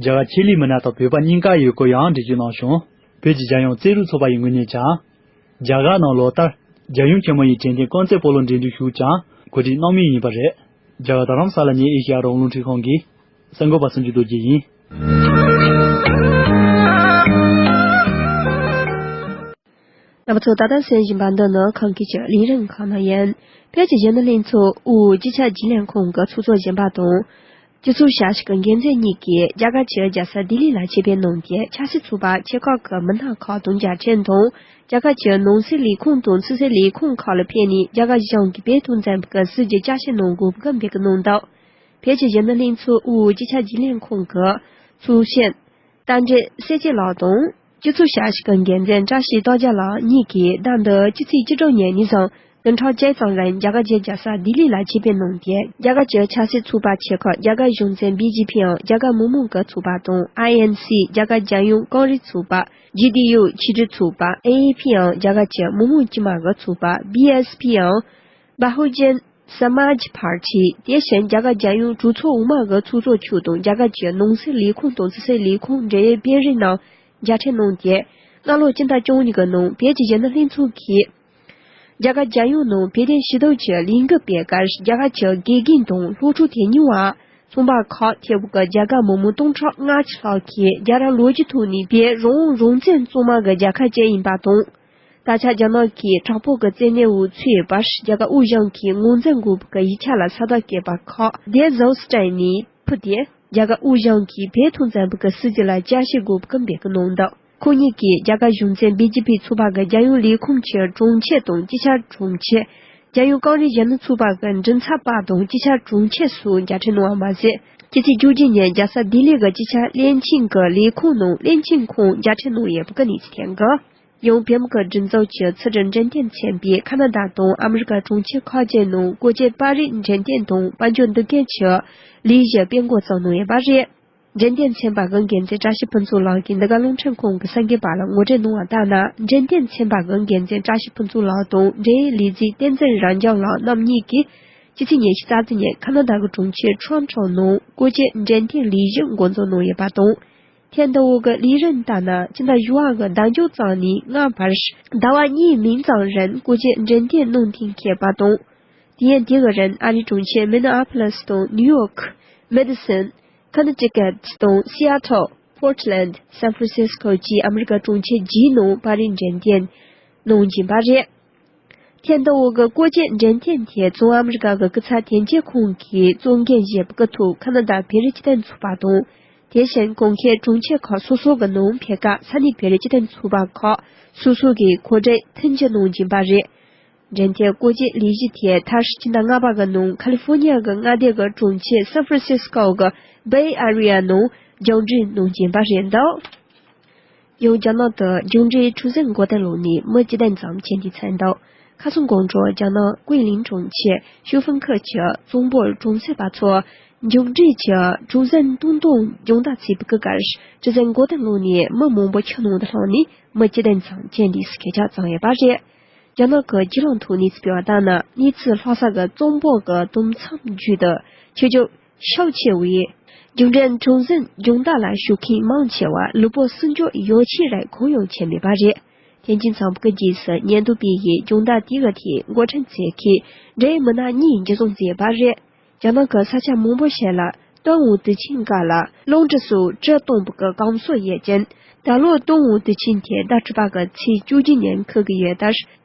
རྒྱ་གར་ཆེད་ལས་མི་སྣ་དང་བོད་པ་གཉིས་ཀ་ཡོད་སྐོར་ཡང་འགྲེལ་བརྗོད་གནང་བྱུང་། བོད་ཀྱི་རྒྱལ་ཡོངས་རྩེད་རིགས་ཚོགས་པ་ཡི་ངོས་ནས་ཀྱང་། རྒྱ་གར་ནང་ལོ་ལྟར་རྒྱལ་ཡོངས་ཆེན་མོ་ཡི་དྲན་རྟེན་རྐང་རྩེད་སྤོ་ལོ་འགྲན་བསྡུར་ཞིག་ཀྱང་གོ་སྒྲིག་གནང་མུས་ཡིན་པ་རེད། རྒྱ་གར་རྡ་རམ་ས་ལ་ནས་ཨེ་ཤེ་ཡ་རང་དབང་རླུང་འཕྲིན་ཁང་གི་གསར་འགོད་པ་སུམ་ཅུ་རྡོ་རྗེ་ཡིན། རྣམ་པ་ཚོ་ད་ལྟ་གསན་བཞིན་པ་འདི་ནི་ཁམས་སྐད་ཀྱི་ལས་རིམ་ཁག་ནང་ཡིན། བོད་ཀྱི་གཞོན་ནུ་ལྷན་ཚོགས་དབུས་སྤྱི་ཁྱབ་རྒྱུན་ལས་ཁང་གི་ཚོགས་གཙོ་གཞོན་པ་དང་། སྤྱི་ཚོགས་བྱ་གཞག་གི་འགན་འཛིན་གཉིས་ཀྱིས་རྒྱ་གར་གྱི་རྒྱལ་ས་ལྡི་ལི་ལ་ཆེད་ཕེབས་གནང་སྟེ། ཆབ་སྲིད་ཚོགས་པ་ཆེ་ཁག་གི་མི་སྣ་ཁག་དང་མཇལ་འཕྲད་དང་། རྒྱ་གར་གྱི་ནང་སྲིད་ལས་ཁུངས་དང་ཕྱི་སྲིད་ལས་ཁུངས་ཁག་ལ་ཕེབས་ནས། རྒྱ་གར་གཞུང་གིས་བོད་དོན་ཚན་པ་གི་སྲིད་ཇུས་བསྐྱར་ཞིབ་གནང་དགོས་པའི་འབོད་སྐུལ་གནང་འདུག་བོད་ཀྱི་གཞོན་ནུ་ལྷན་ཚོགས་དབུས་སྤྱི་ཁྱབ་རྒྱུན་ལས་ཁང་གི་ཚོགས་གཞོན་རྟ་མགྲིན་བསོད་སྐྱིད་ལགས་དང་། སྤྱི་ཚོགས་བྱ་གཞག་གི་འགན་འཛིན་བཀྲ་ཤིས་རྟོགས་རྒྱལ་ལགས་གཉིས་ཀྱིས་ཟླ་འདིའི་སྤྱི་ཚེས་བཅུ་དྲུག་ཉིན་ཉིན་གུང་བདུན་ཕྲག་གཅིག་ཙམ་རིང་རྒྱ་གར་གྱི་རྒྱལ་ས་ལྡི་ལི་ལ་ཆེད་ཕེབས་གནང་སྟེ། རྒྱ་གར་གྱི་ཆབ་སྲིད་ཚོགས་པ་ཆེ་ཁག་རྒྱ་གར་གཞུང་འཛིན་བི་ཇེ་པི་འམ་རྒྱ་གར་མི་མང་གི་ཚོགས་པ་དང་། ཨའི་ཨེན་སི་རྒྱ་གར་རྒྱལ་ཡོངས་གངས་རི་ཚོགས་པ། ཇི་ཌི་ཡུ་ཆེས་མཐོའི་ཚོགས་པ། ཨེ་ཨེ་ཕི་འམ་རྒྱ་གར་གྱི་མི་མང་དཀྱུས་མ་གི་ཚོགས་པ། བི་ཨེས་པི་འམ་བྷ་ཧུ་ཇན་སྨཱཇ་པར་ཏི། དེ་བཞིན་རྒྱ་གར་རྒྱལ་ཡོངས་གྲོས་ཚོགས་འོག་མ་གི་ཚོགས་གཙོ་མཆོག་དང་། རྒྱ་གར་གྱི་ནང་སྲིད་ལས་ཁུངས་དང་ཕྱི་སྲིད་ལས་ཁུངས་འབྲེལ་ཡོད་སྤེལ་རེས་ནང་མཇལ་འཕྲད་གནང་སྟེ། སྔ་ལོ་སྤྱི་ཟླ་བཅུ་གཉིས་ཀྱི་ནང་བོད་ཀྱི་གཞོན་ནུ་ལྷན་ཚོགས་ཀྱིས་རྒྱ་གར་རྒྱལ་ཡོངས་ནང་བོད་དོན་ཞུ་གཏུག་གི་ལས་འགུལ་སྤེལ་སྐབས། རྒྱ་གར་གྱི་དགེ་རྒན་དང་སློབ་ཕྲུག་དེ་ཉིད་བ་ཚོང་པ་ཁག་ཐེ་བོ་གི་རྒྱ་གར་མི་མང་སྟོང་ཕྲག་ལྔ་བཅུ་ལྷག་གིས་རྒྱལ་རབས་ལོ་རྒྱུས་ཐོག་ནས་བོད་རང་དབང་རང་བཙན་གཙང་མ་གི་རྒྱལ་ཁབ་ཅིག་ཡིན་པ་དང་། ད་ཆ་རྒྱ་ནག་གིས་དྲག་པོ་གི་བཙན་གནོན་འོག་ཚུད་ཡོད་པར། རྒྱ་གར་དབུས་གཞུང་གིས་ངོས་འཛིན་དགོས་པ་གི་ཡིག་ཆ་ལ་ས་རྟགས་བཀོད་པ་ཁག་དེ་བཟོ་སྤྲད་ནས་ཕུད་དེ། རྒྱ་གར་དབུས་གཞུང་གིས་བོད་དོན་ཚན་པ་གི་སྲིད་ཇུས་ལ་བསྐྱར་ཞིབ་དགོས་པ་གི་འབོད་སྐུལ་གནང་འདུག་ཁོང་གཉིས་ཀྱིས་རྒྱ་གར་གཞུང་འཛིན་བི་ཇེ་པི་ཚོགས་པ་གི་རྒྱལ་ཡོངས་ལས་ཁུངས་ཀྱི་དྲུང་ཆེ་དང་། སྤྱི་ཁྱབ་དྲུང་ཆེ། རྒྱལ་ཡོངས་གངས་རིའི་གཞོན་ནུ་ཚོགས་པ་གི་མགྲིན་ཚབ་པ་དང་། སྤྱི་ཁྱབ་དྲུང་ཆེ་སོགས་མཇལ་འཕྲད་གནང་བ་མ་ཟད། སྤྱི་ཚེས་བཅུ་གཅིག་ཉིན་རྒྱལ་ས་ལྡི་ལི་གི་སྤྱི་ཁྱབ་བློན་ཆེན་གྱི་ལས་ཁུངས་ནང་བློན་ཆེན་ཁོང་མཇལ་འཕྲད་གནང་ཡོད་པ་གི་གནས་ཚུལ་ཐོན་གི། ཡང་བོད་མི་གི་སྒྲིག་འཛུགས་ཀྱི་ཚོགས་སྒྲིག་འཕྲོད་བསྟེན་ཚན་པས་ཁ་ན་ཌ་དང་ཨ་མི་རི་ཀ་གྲོང་ཁྱེར་ཁག་ཅིག་ནང་སྐོར་སྐྱོད་པར་རིས་འཕྲོད་བསྟེན་དང་དཔལ་འབྱོར་འདུ་འགོད་ཀྱི་ལས་གཞི་སྤེལ་འགོ་བརྩམས་གནང་ཡོད་པ་རེད། འཕྲོད་བསྟེན་ཚན་པ་གི་འགན་འཛིན་བཀྲ་ཤིས་ཕུན་ཚོགས་ལགས་ཀྱིས་འདི་ག་རླུང་འཕྲིན་ཁང་གི་གསར་འགོད་པ་ལ་ངོ་སྤྲོད་གནང་བ་ལྟར་ན། འཕྲོད་བསྟེན་ཚན་པ་གི་འགན་འཛིན་བཀྲ་ཤིས་ཕུན་ཚོགས་ལགས་དང་འབྲེལ་ཡོད་ལས་བྱེད་བསྟན་འཛིན་རབ་འབྱམས་ལགས་རྣམ་གཉིས་ཀྱིས་ཕྱི་ཚེས་ཉི་ཤུ་རྩ་བདུན་ཉིན་ཁ་ན་ཌ་གི་གྲོང་ཁྱེར་ཊོ་རོན་ཊོ་ནང་སྐོར་སྐྱོད་འཕྲོད་བསྟེན་ལས་གཞི་འགོ་འཛུགས་གནང་ཡོད་པ་དང་། ཐེངས་འདི་བོ་གི་ལས་རིམ་ལྟར་ན། སྤྱི་ཟླ་བཞི་བ་གི་ཟླ་མཇུག་ཙམ་ནས་ལྔ་བར་ཟླ་བ་གཉིས་མིན་ཙམ་རིང་སྐོར་སྐྱོད་འཕྲོད་བསྟེན་གནང་ཐེངས་ཁེལ་བ་དང་། དུས་ཡུན་དེ་གི་རིང་ཨ་རིའི་གྲོང་ཁྱེར་མི་ནི་ཨ་ཕོ་ལིས་དང་ནིའུ་ཡོག་ཁི། མེ་ཌི་སོན། ཁ་ན་ཊི་ཀེཊ་དང་སི་ཨ་ཐོལ། པོར་ཊི་ལེན་ཌི། སན་ཧྥ་རན་སིས་ཀོ་བཅས་ཨ་མི་རི་ཀ་གྲོང་ཁྱེར་བརྒྱད་ནང་པར་རིས་འགྲེམས་སྟོན་གནང་བཞིན་པ་རེད། ཐེངས་འདི་བོ་གི་སྐོར་སྐྱོད་འགྲེམས་སྟོན་དེ་བཙན་ཨ་མི་རི་ཀ་གི་སྐུ་ཚབ་དོན་གཅོད་ཁང་གིས་གཙོ་འགན་བཞེས་པ་གི་ཐོག་ཁ་ན་ཌ་བོད་རིགས་སྤྱི་མཐུན་ཚོགས་པ་དང་། དེ་བཞིན་གོང་འཁོད་གྲོང་ཁྱེར་ཁག་སོ་སོ་གི་ནང་ཕེབས་སྐབས་ས་གནས་བོད་རིགས་སྤྱི་མཐུན་ཚོགས་པ་ཁག་སོ་སོ་གིས་གོ་སྒྲིག་མཐུན་སྒྲིལ་གནང་བཞིན་པ་རེད། འགྲེམས་སྟོན་སྐོར་སྐྱོད་ལས་གཞི་དེ་མཐར་སྤྱི་ཟླ་ལྔ་པ་གི་ནང་ཁ་ལི་ཧྥོ་ནི་ཡ་གི་མངའ་སྡེ་གི་གྲོང་ཁྱེར་སན་ཧྥ་རན་སིས་ཀོ་གི་བེ་ཨེ་རི་ཡ་ནང་མཇུག་སྒྲིལ་གནང་བཞིན་པ་རེད་འདུག་ཡང་རྒྱ་ནག་ཏུ་མཇུག་འབྲས་གྲུ་གཟིངས་མགོ་རྟིང་སློག་ནས་མི་བཅུ་བདུན་ཙམ་རྐྱེན་འདས་ཕྱིན་འདུག་ཁ་སང་དགོང་དྲོ་རྒྱ་ནག་ཀུའེ་ལིན་གྲོང་ཁྱེར་ཤུ་ཧྥུན་ཁུལ་གྱི་གཙང་པོར་གྲོང་གསེབ་པ་ཚོ་མཇུག་འབྲས་ཀྱི་གྲུ་གཟིངས་བཏོན་གཏོང་སྦྱོང་བརྡར་བྱས་པའི་སྐབས། གྲུ་གཟིངས་མགོ་རྟིང་སློག་ནས་མི་མང་པོ་ཆུ་ནང་དུ་ལྷུང་ནས་མི་བཅུ་བདུན་ཙམ་རྐྱེན་འདས་སུ་སྐད་ཆ་བྱུང་ཡོད་པ་རེད། རྒྱ་ནག་གི་བརྒྱུད་ལམ་ཐོག་གནས་ཚུལ་སྤེལ་བ་ལྟར་ན། གནས་ཚུལ་ལྷག་ས་གི་གཙང་པོ་གི་དུམ་མཚམས་བརྒྱུད་དུ་ཆུ་རྒྱུན་ཤུགས་ཆེ་བས། རྒྱུགས་འབྲས་འཁྲུངས་ཟིན་སྦྱོང་བརྡར་ལ་ཞུགས་མཁན་མང་ཆེ་བ་ལུས་པོ་སྲུང་སྐྱོབ་ཡོ་ཆས་རིགས་གང་ཡང་བྱས་མེད་པ་རེད། ཐེན་ཅིན་ཚོགས་པ་གི་རྗེས་སུ་ཉེན་རྟོག་པས་ཡིས་སྦྱོང་བརྡར་དེ་གི་ཐད་འགོ་ཁྲིད་མཛད་མཁན་འབྲེལ་མི་སྣ་གཉིས་འཇུ་བཟུང་མཛད་པ་རེད། རྒྱ་ནག་གི་ས་ཆ་མང་པོ་ཞིག་ལ་ཏུན་ཧོང་དུས་ཆེན་སྐབས་ལ་རླུང་འཕྲིན་སོགས་བྲི་གཏོང་བའི་གི་གོམས་སྲོལ་ཡོད་ཅིང་། ད་ལོ་ཏུན་ཧོང་དུས་ཆེན་དེ་ཟླ་དྲུག་པ་གི་ཚེས་བཅུ་བཞི་ཉིན་འཁེལ་གྱི་ཡོད་སྟབས།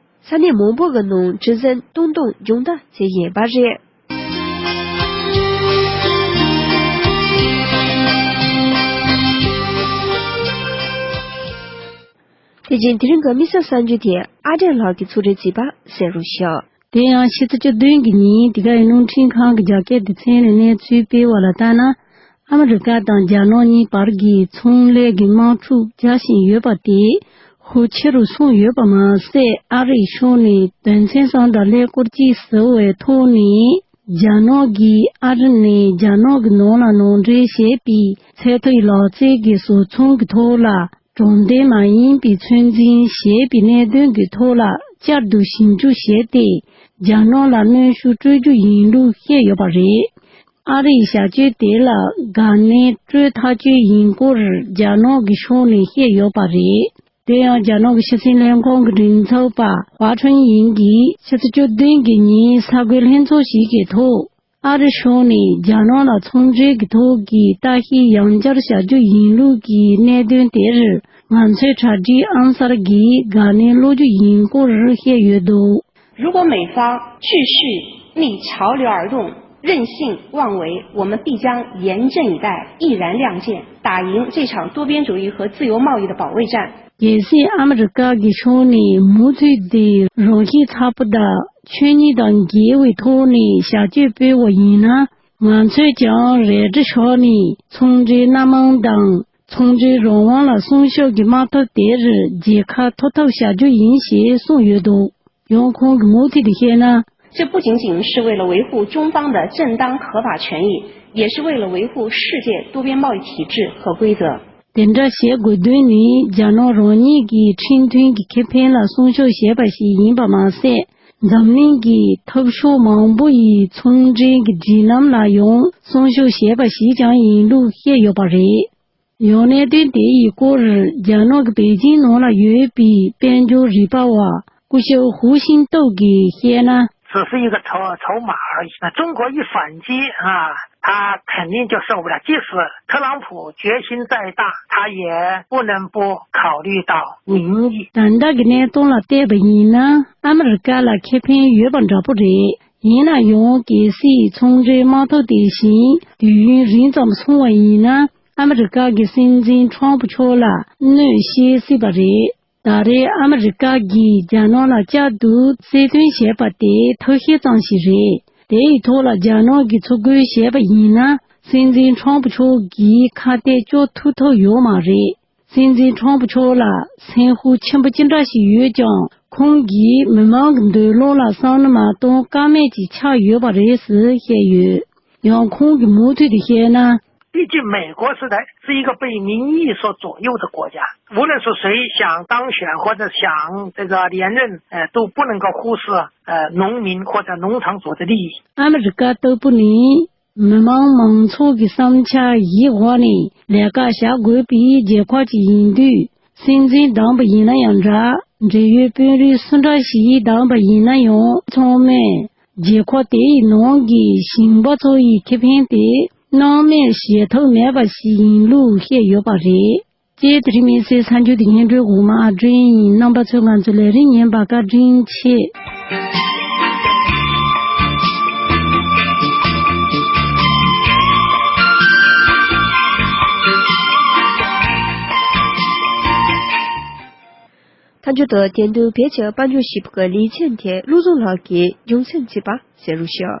ས་གནས་མང་པོ་གི་ནང་ཁྲི་འཛིན་སྟོང་སྟོང་སྦྱོང་བརྡར་བྱས་ཡོད་པ་རེད། དེ་བཞིན་དེ་རིང་གི་དམིགས་བསལ་གསར་འགྱུར་དེ་ཨ་བྲན་ལགས་ཀྱིས་ཚོགས་སྒྲིག་བྱས་པ་གསན་རོགས་ཞུ། དེ་ཡང་ཕྱི་ཚེས་བཅུ་བདུན་གྱི་ཉིན་དེ་གའི་རླུང་འཕྲིན་ཁང་གི་རྒྱ་སྐད་སྡེ་ཚན་ནས་གནས་ཚུལ་སྤེལ་བ་ལ་ལྟར་ན། ཨ་མི་རི་ཀ་དང་རྒྱ་ནག་གཉིས་བར་གྱི་ཚོང་ལས་ཀྱི་དམག་འཁྲུག་རྒྱག་བཞིན་ཡོད་པ་དེ་ཤུགས་ཆེ་རུ་སོང་ཡོད་པ་མ་ཟད། ཨ་རིའི་ཕྱོགས་ནས་དོན་ཚན་གསུམ་དང་ཀླད་ཀོར་གཅིག་བཟོ་བའི་ཐོག་ནས། རྒྱ་ནག་གིས་ཨ་རི་ནས་རྒྱ་ནག་གི་ནང་ལ་ནང་འདྲེན་བྱས་པའི་ཚད་མཐོའི་ལག་རྩལ་གྱི་བཟོ་ཚོང་གི་ཐོག་ལ། དྲང་བདེན་མ་ཡིན་པའི་ཚོད་འཛིན་བྱས་པའི་གནད་དོན་གྱི་ཐོག་ལ་བསྐྱར་དུ་ཞིབ་འཇུག་བྱས་ཏེ། རྒྱ་ནག་ལ་གནོན་ཤུགས་སྤྲོད་རྒྱུ་ཡིན་ལུགས་བཤད་ཡོད་པ་རེད། ཨ་རིའི་བྱ་སྤྱོད་དེ་ལ་དགག་གནོན་སྤྲོད་ཐག་ཆོད་ཡིན་སྐོར་རྒྱ་ནག་གི་ཕྱོགས་ནས་བཤད་ཡོད་པ་རེད། དེ་ཡང་རྒྱ་ནག་གི་ཕྱི་སྲིད་ལྷན་ཁང་གི་མགྲིན་ཚབ་པ་ཧྭ་ཁྲུན་ཡིང་གིས་ཕྱི་ཚེས་བཅུ་བདུན་གྱི་ཉིན་གསར་འགོད་ལྷན་ཚོགས་ཤིག་གི་ཐོག་ཨ་རི་ཕྱོགས་ནས་རྒྱ་ནག་ལ་ཚོང་འབྲེལ་གྱི་ཐོག་གི་ལྟ་ཞིབ་ཡང་བསྐྱར་བྱ་རྒྱུ་ཡིན་ལུགས་ཀྱི་གནད་དོན་དེར། ང་ཚོའི་གྲ་སྒྲིག་ཨང་གསར་གྱིས་དགག་གནོན་སློག་རྒྱུ་ཡིན་སྐོར་བཤད་ཡོད་འདུག། 如果美方继续逆潮流而动，任性妄为，我们必将严阵以待，毅然亮剑，打赢这场多边主义和自由贸易的保卫战。 གལ་སྲིད་ཨ་མི་རི་ཀ་གི་ཕྱོགས་ནས་མུ་མཐུད་དེ་རང་ཤེད་ཚ་པོ་དང་ཆོས་ཉིད་དང་འགལ་བའི་ཐོག་ནས་བྱ་སྤྱོད་སྤེལ་བ་ཡིན་ན། ང་ཚོས་ཀྱང་རལ་གྲི་ཕྱར་ནས་ཚོང་འབྲེལ་སྣ་མང་དང་ཚོང་འབྲེལ་རང་དབང་ལ་སྲུང་སྐྱོབ་ཀྱི་དམག་འཐབ་དེར་རྒྱལ་ཁ་ཐོབ་ཐབས་བྱ་རྒྱུ་ཡིན་ཞེས་གསུངས་ཡོད་འདུག། ཡང་ཁོང་གིས་མུ་མཐུད་དུ་བཤད་ན། 这不仅仅是为了维护中方的正当合法权益，也是为了维护世界多边贸易体制和规则。 དེ་འདྲ་བྱེད་དགོས་དོན་ནི་རྒྱ་ནག་རང་ཉིད་ཀྱི་ཁྲིམས་མཐུན་གྱི་ཁེ་ཕན་ལ་སྲུང་སྐྱོབ་བྱས་པ་ཞིག་ཡིན་པ་མ་ཟད། འཛམ་གླིང་གི་འཐབ་ཕྱོགས་མང་པོ་ཡི་ཚོང་འབྲེལ་གྱི་སྒྲིག་ལམ་ལ་ཡང་སྲུང་སྐྱོབ་བྱས་པ་ཞིག་ཀྱང་ཡིན་ལུགས་བཤད་ཡོད་པ་རེད། ཡང་གནད་དོན་དེ་ཡི་སྐོར་རྒྱ་ནག་གི་པེ་ཅིང་ནང་ལ་ཡོད་པའི་དཔལ་འབྱོར་རིག་པ་བ་སྐུ་ཞབས་ཧུའུ་ཤིང་ཏོག་གིས་བཤད་ན། 只是一个筹筹码而已。那中国一反击啊，他肯定就受不了。即使特朗普决心再大，他也不能不考虑到民意。 ད་ལྟ་གི་གནས་སྟངས་ལ་བལྟས་པ་ཡིན་ན་ཨ་མི་རི་ཀ་ལ་ཁེ་ཕན་ཡོད་པ་འདྲ་པོ་རེད། ཡིན་ན་ཡང་གལ་སྲིད་ཚོང་འབྲེལ་དམག་འཐབ་དེ་བཞིན་དུས་ཡུན་རིང་ཙམ་སོང་བ་ཡིན་ན་ཨ་མི་རི་ཀ་གི་སྲིད་འཛིན་ཁྲོམ་ཕུ་མཆོག་ལ་གནོད་བྱེད་སྲིད་པ་རེད། ད་རེས་ཨ་མི་རི་ཀ་གིས་རྒྱ་ནག་ལ་བསྐྱར་དུ་གསལ་སྟོན་བྱས་པ་དེ་ཐབས་ཤེས་ཙམ་ཞིག་རེད། དེ་ཡི་ཐོག་ལ་རྒྱ་ནག་གིས་ཚུར་རྒོལ་བྱས་པ་ཡིན་ན་སྲིད་འཛིན་ཁྲོམ་ཕུ་མཆོག་གིས་ཁ་གཏད་གཅོག་ཐུབ་ཐབས་ཡོད་མ་རེད། སྲིད་འཛིན་ཁྲོམ་ཕུ་མཆོག་ལ་སེམས་ཤུགས་ཆེན་པོ་ཅི་འདྲ་ཞིག་ཡོད་ཀྱང་ཁོང་གིས་མི་མང་གི་འདོད་བློ་ལ་བསམ་བློ་མ་གཏོང་ཀ་མེད་ཅིག་ཆགས་ཡོད་པ་རེད་ཟེར་བཤད་ཡོད། ཡང་ཁོང་གིས་མུ་མཐུད་དུ་བཤད་ན། 毕竟美国是在，是一个被民意所左右的国家，无论是谁想当选或者想这个连任，呃，都不能够忽视，呃，农民或者农场主的利益。 ཨ་མི་རི་ཀ་ལྟ་བུ་ནི་མི་མང་མང་ཚོགས་ཀྱི་བསམ་འཆར་གཞིར་བཞག་ནས་ལས་ཀ་བྱ་དགོས་པའི་རྒྱལ་ཁབ་ཅིག་ཡིན་དུས། སྲིད་འཛིན་བདམས་པ་ཡིན་ན་ཡང་འདྲ། འབྲེལ་ཡོད་དཔོན་རིགས་སུ་འདྲ་ཞིག་བདམས་པ་ཡིན་ན་ཡང་ཚང་མས་རྒྱལ་ཁབ་དེའི་ནང་གི་ཞིང་པ་ཚོ་ཡི་ཁེ་ཕན་དེ་སྣང་མེད་བྱེད་ཐབས་མེད་པ་ཞིག་ཡིན་ལུགས་བཤད་ཡོད་པ་རེད། ཅེས་དེ་རིང་མི་སེར་གསར་འགྱུར་དེ་སྙན་སྒྲོན་འོག་མ་ཨ་སྒྲོན་ཡིན། རྣམ་པ་ཚོས་ང་ཚོའི་ལས་རིམ་ཉན་པར་བཀའ་དྲིན་ཆེ། མཐའ་མཇུག་ཏུ་དེ་དུས་བོད་ཀྱི་དཔལ་འབྱོར་ཞིབ་པའི་ལེ་ཚན་དེ་བློ་བཟང་ལགས་ཀྱིས་རྒྱུ་མཚན་བརྩིས་པ་གསན་རོགས་ཞུ།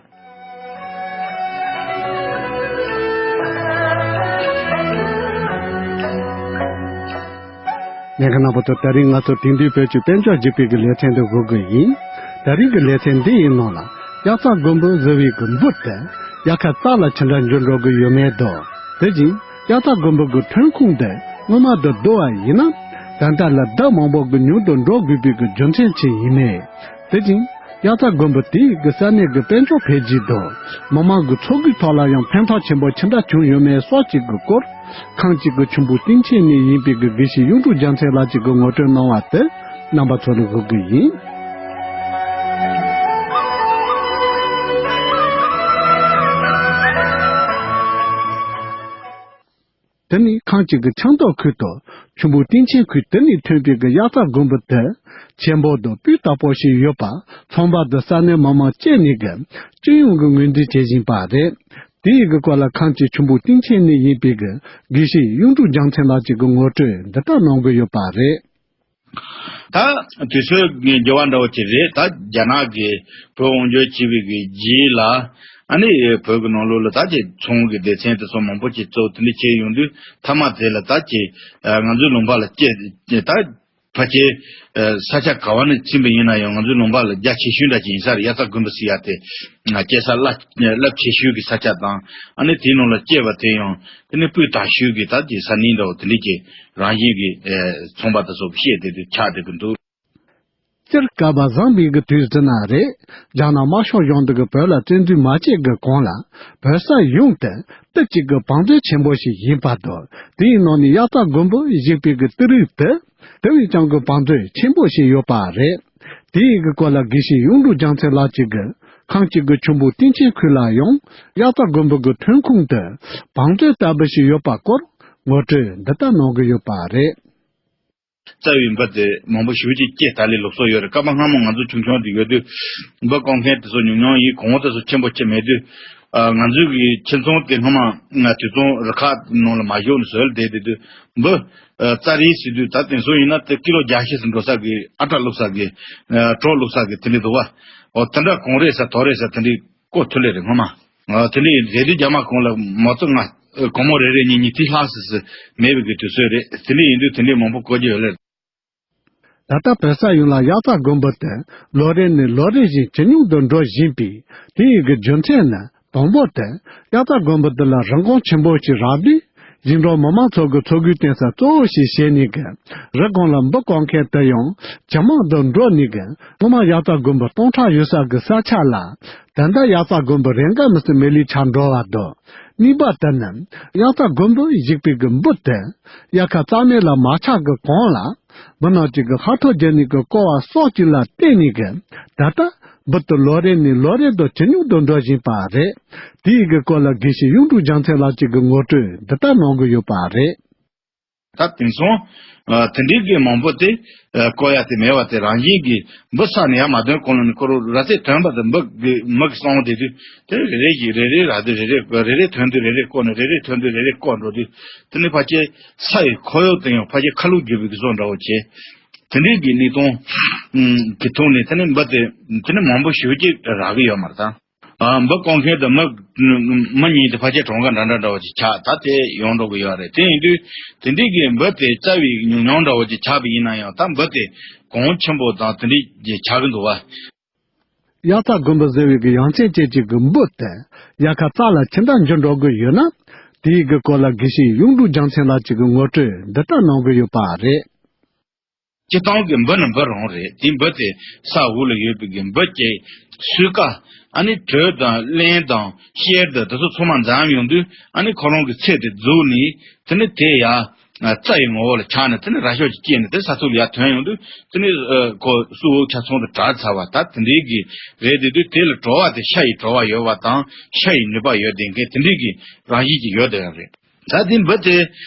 ཉན་མཁན་རྣམ་པ་ཚོ། ད་རིང་ང་ཚོ་དེང་དུས་བོད་ཀྱི་དཔལ་འབྱོར་ཞིབ་པའི་གི་ལེ་ཚན་དུ་འགོད་དགོས་ཡིན། ད་རིང་གི་ལེ་ཚན་འདི་ཡི་ནང་ལ་དབྱར་རྩྭ་དགུན་འབུ་ཟེར་བའི་གི་འབུ་དེ་དབྱར་ཁ་རྩ་ལ་ཇི་འདྲ་འགྱུར་འགྲོ་གི་ཡོད་མེད་དང་། དེ་བཞིན་དབྱར་རྩྭ་དགུན་འབུ་གི་ཐོན་ཁུངས་དེ་སྔོན་མ་དང་བསྡུར་བ་ཡིན་ན། ད་ལྟ་ལ་ལྡབ་མང་པོ་གི་ཉུང་དུ་འགྲོ་དགོས་པའི་གི་རྒྱུ་མཚན་ཅི་ཡིན་མེད། དེ་བཞིན་ དབྱར་རྩྭ་དགུན་འབུ་དེ་ཡི་གི་ས་གནས་ཀྱི་དཔལ་འབྱོར་འཕེལ་རྒྱས་དང་མི་མང་གི་འཚོ་གོས་ཐོག་ལ་ཡང་ཕན་ཐོགས་ཆེན་པོ་ཅི་འདྲ་བྱུང་ཡོད་མེད་སོགས་ཀྱི་གི་སྐོར། ཁམས་གཅིག་གི་ཆུ་འབུ་སྟེང་ཆེན་ནས་ཡིན་པའི་གི་དགེ་བཤེས་གཡུང་དྲུང་རྒྱལ་མཚན་ལགས་ཀྱིས་གི་ངོ་སྤྲོད་གནང་བ་དེ་རྣམ་པ་ཚོ་ལ་ཕུལ་གི་ཡིན། དེ་ནི་ཁམས་གཅིག་གི་ཆབ་མདོ་ཁུལ་དུ་ཆུ་འབུ་སྟེང་ཆེན་ཁུལ་དེ་ནས་ཐོན་པའི་གི་དབྱར་རྩྭ་དགུན་འབུ་དེ་ཆེན་པོ་དང་སྤུས་དག་པོ་ཞིག་ཡོད་པ་ཚོང་པ་དང་ས་གནས་མི་མང་བཅས་ནས་གི་སྤྱི་ཡོངས་ཀྱི་ངོས་འཛིན་བྱེད་བཞིན་པ་རེད། དེ་ཡི་གི་སྐོར་ལ་ཁམས་གཅིག་ཆུ་འབུ་སྟེང་ཆེན་ནས་ཡིན་པའི་གི་དགེ་བཤེས་གཡུང་དྲུང་རྒྱལ་མཚན་ལགས་ཀྱིས་གི་ངོ་སྤྲོད་འདི་ལྟར་གནང་གི་ཡོད་པ་རེད། ད་དུས་ཚོད་འགྱུར་བ་འདྲ་བོ་ཅིག་རེད། ད་རྒྱ་ནག་གིས་བོད་དབང་སྒྱུར་བྱས་པའི་གི་རྗེས་ལ་ཨ་ནི་བོད་ཀྱི་ནང་ལོགས་ལ་ད་ཅིག་ཚོང་གི་སྡེ་ཚན་དེ་ཚོ་མང་པོ་ཅིག་གཙོ་བོ་དེ་འདྲ་བྱས་ཡོང་དུས་མཐའ་མ་དེ་ལ་ད་ཅིག་ང་ཚོའི་ལུང་པ་ལ་སྐྱེ་ད་ཕལ་ཆེར་ས་ཆ་ག་བ་ནས་ཕྱིན་པ་ཡིན་ན་ཡང་ང་ཚོའི་ལུང་པ་ལ་རྒྱ་ཆེ་ཤོས་འདྲ་ཅིག་ཡིན་ས་རེད། དབྱར་རྩྭ་དགུན་འབུ་ཟེར་ཡ་དེ་སྐྱེ་ས་རླབས་རླབས་ཆེ་ཤོས་ཀྱི་ས་ཆ་དང་ཨ་ནི་དེའི་ནང་ལ་སྐྱེ་བ་དེ་ཡང་དེ་ནི་སྤུས་དག་ཤོས་ཀྱི་ད་ཅིག་ས་གནས་འདྲ་བོ་དེ་འདྲ་ཅིག་རང་བཞིན་གྱི་ཚོང་པ་དེ་ཚོ་གིས་བཤད་བསྡད་དུས་ཆགས་བསྡད་ཀྱི་འདུག་སྤྱིར་སྐལ་བ་བཟང་པའི་གི་དུས་ཚོད་ན་རེད། རྒྱ་ནག་དམར་ཤོག་གཞུང་འདི་གི་བོད་ལ་བཙན་འཛུལ་མ་བྱས་གི་གོང་ལ་བོད་ས་ཡོངས་དེ་སྟབས་གཅིག་གི་བང་མཛོད་ཆེན་པོ་ཞིག་ཡིན་པ་དང་དེའི་ནང་ནས་དབྱར་རྩྭ་དགུན་འབུ་གཞིགས་པའི་གི་ཏི་རིགས་དེ་དེ་བས་ཀྱང་གི་བང་མཛོད་ཆེན་པོ་ཞིག་ཡོད་པ་རེད། དེའི་གི་སྐོར་ལ་དགེ་བཤེས་གཡུང་དྲུང་རྒྱལ་མཚན་ལགས་ཀྱིས་གི་ཁམས་གཅིག་གི་ཆུ་འབུ་སྟེང་ཆེན་ཁུལ་ལ་ཡང་དབྱར་རྩྭ་དགུན་འབུ་གི་ཐོན་ཁུངས་དེ་བང་མཛོད་ལྟ་བུ་ཞིག་ཡོད་པ་སྐོར་ངོ་སྤྲོད་འདི་ལྟར་གནང་གི་ཡོད་པ་རེད། རྩ་བའི་འབུ་དེ་མང་པོ་ཞེ་པོ་ཅིག་སྐྱེས་ད་ལས་ལུགས་སྲོལ་ཡོད་རེད། སྐབས་སྔ་མོ་ང་ཚོ་ཆུང་ཆུང་དུ་ཡོད་དུས་འབུ་བརྐོ་མཁན་དེ་ཚོ་ཉུང་ཉུང་ཡིན། གོང་བུ་དེ་ཚོ་ཆེན་པོ་ཆེ་མེད་དུས་ང་ཚོའི་གི་ཁྱིམ་ཚང་དེ་སྔ་མ་ང་དུད་ཚང་རི་ཁ་ནང་ལ་མ་བཞུགས་ནས་བཟོས་ལ་བསྡད་བསྡད་དུས་འབུ་རྩྭ་རིགས་ཟེར་དུས་ད་དེང་སང་ཡིན་ན་དེ་ཀི་ལོ་བརྒྱ་ཤས་སུ་འགྲོ་ས་གི་ཨ་ཊ་བླུགས་ས་གི་གྲོ་བླུགས་ས་གི་དེ་འདྲ་འདུག་བ། འོ་དེ་འདྲ་གོང་རེད་ས་དོ་རེད་ས་དེ་འདྲའི་བརྐོ་ཐུབ་ལེ་རེད་སྔོན་མ། ཨ་དེ་འདྲ་ཡིན་དུས་དེ་དུས་རྒྱ་མ་གོང་ལ་མ་གཏོགས་ང་སྒོར་མོ་རེ་རེ་གཉིས་གཉིས་དེ་ལྷག་སི་སི་མེད་པའི་གི་དུས་ཚོད་རེད། དེ་འདྲ་ཡིན་དུས་དེ་འདྲའི་མང་པོ་བརྐོ་རྒྱུ་ཡོད་ལེ། ད་ལྟ་བོད་ས་ཡོངས་ལ་དབྱར་རྩྭ་དགུན་འབུ་དེ་ལོ་རེ་ནས་ལོ་རེ་བཞིན་ཇེ་ཉུང་དུ་འགྲོ་བཞིན་པས་དེ་ཡི་གི་རྒྱུ་མཚན་ནི་དང་པོ་དེ་དབྱར་རྩྭ་དགུན་འབུ་དེ་ལ་རིན་གོང་ཆེན་པོ་ཞིག་རག་དུས། ཞིང་འབྲོག་མི་མང་ཚོ་གི་འཚོ་གོས་བརྟེན་ས་གཙོ་བོ་ཞིག་བྱས་ནས་གི་རི་སྒང་ལ་འབུ་བརྐོ་མཁན་དེ་ཡང་ཇེ་མང་དུ་འགྲོ་ནས་གི་སྔོན་མ་དབྱར་རྩྭ་དགུན་འབུ་སྟོང་ཕྲག་ཡོད་ས་གི་ས་ཆ་ལ་ད་ལྟ་དབྱར་རྩྭ་དགུན་འབུ་རེ་འགའ་མི་སྲིད་མེད་ལས་ཆགས་འགྲོ་བ་དང་། གཉིས་པ་དེ་ནི་དབྱར་རྩྭ་དགུན་འབུ་གཞིག་པའི་གི་འབུ་དེ་དབྱར་ཁ་རྩྭ་སྨན་ལ་མ་ཆགས་གི་གོང་ལ་མི་རྣམས་ཀྱིས་གི་ཧ་ཐོ་བརྒྱབ་ནས་གི་བརྐོ་བ་སོགས་ཀྱི་ལ་བརྟེན་ནས་གི་ད་ལྟ་འབུ་དེ་ལོ་རེ་ནས་ལོ་རེ་དུ་ཇེ་ཉུང་དུ་འགྲོ་བཞིན་པ་རེད། དེའི་གི་སྐོར་ལ་དགེ་བཤེས་གཡུང་དྲུང་རྒྱལ་མཚན་ལགས་ཀྱིས་གི་ངོ་སྤྲོད་འདི་ལྟར་གནང་གི་ཡོད་པ་རེད། ད་དེང་སང་ཨ་དེ་འདྲའི་གི་མང་པོ་དེ་ཨ་བརྐོ་ཡ་དེ་མེད་པ་དེ་རང་བཞིན་གྱིས་འབུ་ས་ནས་ཡར་མ་ཐོན་གོང་ལ་ནི་ཁོ་རང་ར་ཏེ་ཐོན་པ་དེ་འབུ་གི་མི་གི་གསང་བ་དེ་དུས་དེ་རེ་རེ་ཞིག་རེ་རེ་ར་དེ་རེ་རེ་རེ་རེ་ཐོན་དུས་རེ་རེ་བརྐོ་ནས་རེ་རེ་ཐོན་དུས་རེ་རེ་བརྐོ་འགྲོ་དུས་དེ་ནི་ཕལ་ཆེར་ས་ཡི་ཁོར་ཡུག་དེ་ཡང་ཕལ་ཆེར་ཁ་ལུག་རྒྱུ་བའི་གི་བཟོ་འདྲ་བོ་བྱས། དེ་འདྲའི་གི་གནས་སྟངས་ཀྱི་ཐོག་ནས་དེ་ནི་འབུ་དེ་དེ་ནི་མང་པོ་ཞེ་པོ་ཅིག་རག་གི་ཡོད་མ་རེད་ད། ཨ་འབུ་བརྐོ་མཁན་དང་མི་མི་གཉིས་དེ་ཕལ་ཆེར་གྲངས་ཀ་འདྲ་འདྲ་འདྲ་བོ་ཅིག་ཆགས་ད་དེ་ཡོང་འགྲོ་གི་ཡོད་རེད། དེ་ཡིན་དུས་དེ་འདྲའི་གི་འབུ་དེ་རྩ་བའི་ཉུང་ཉུང་འདྲ་བོ་ཅིག་ཆགས་པ་ཡིན་ན་ཡང་ད་འབུ་དེ་གོང་ཆེན་པོ་དང་དེ་འདྲའི་ཅིག་ཆགས་གི་འདུག་བ། དབྱར་རྩྭ་དགུན་འབུ་ཟེར་བའི་གི་ཡང་ཅན་ཅན་གྱི་གི་འབུ་དེ་དབྱར་ཁ་རྩྭ་ལ་ཅི་འདྲ་འགྱུར་འགྲོ་གི་ཡོད་ན། དེའི་གི་སྐོར་ལ་དགེ་བཤེས་གཡུང་དྲུང་རྒྱལ་མཚན་ལགས་ཀྱིས་གི་ངོ་སྤྲོད་འདི་ལྟར་གནང་གི་ཡོད་པ་རེད། སྤྱིར་བཏང་གི་འབུ་ནི་འབུ་རང་རེད། དེ་འབུ་དེ་ས་འོག་ལ་ཡོད་པའི་གི་འབུ་སྐྱེ་སོས་ཀ་ཨ་ནི་དྲོད་དང་རླན་དང་གཤེར་དང་དེ་ཚོ་ཚང་མ་འཛོམས་ཡོང་དུས་ཨ་ནི་ཁོ་རང་གི་ཚེ་དེ་རྫོགས་ནས་དེ་ནི་དེ་ཡ་རྩྭ་ཡི་ངོ་བོ་ལ་ཆགས་ནས་དེ་ནི་ར་ཤོག་ཅིག་སྐྱེས་ནས་དེ་ས་ཐོག་ལ་ཡར་ཐོན་ཡོང་དུས་དེ་ནི་ཁོ་སུ་འོག་ཆ་ཚང་དུ་གྲགས་ཚར་བ་ད་དེ་འདྲའི་གི་རེད། དེ་དུས་དེ་ལ་བྲོ་བ་དེ་ཤ་ཡི་བྲོ་བ་ཡོད་པ་དང་ཤ་ཡི་ནུས་པ་ཡོད་བསྡད་མཁན་དེ་འདྲའི་གི་རང་བཞིན་ཅིག་ཡོད་བསྡད་ཡོད་རེད། ད་དེ་འབུ་དེ་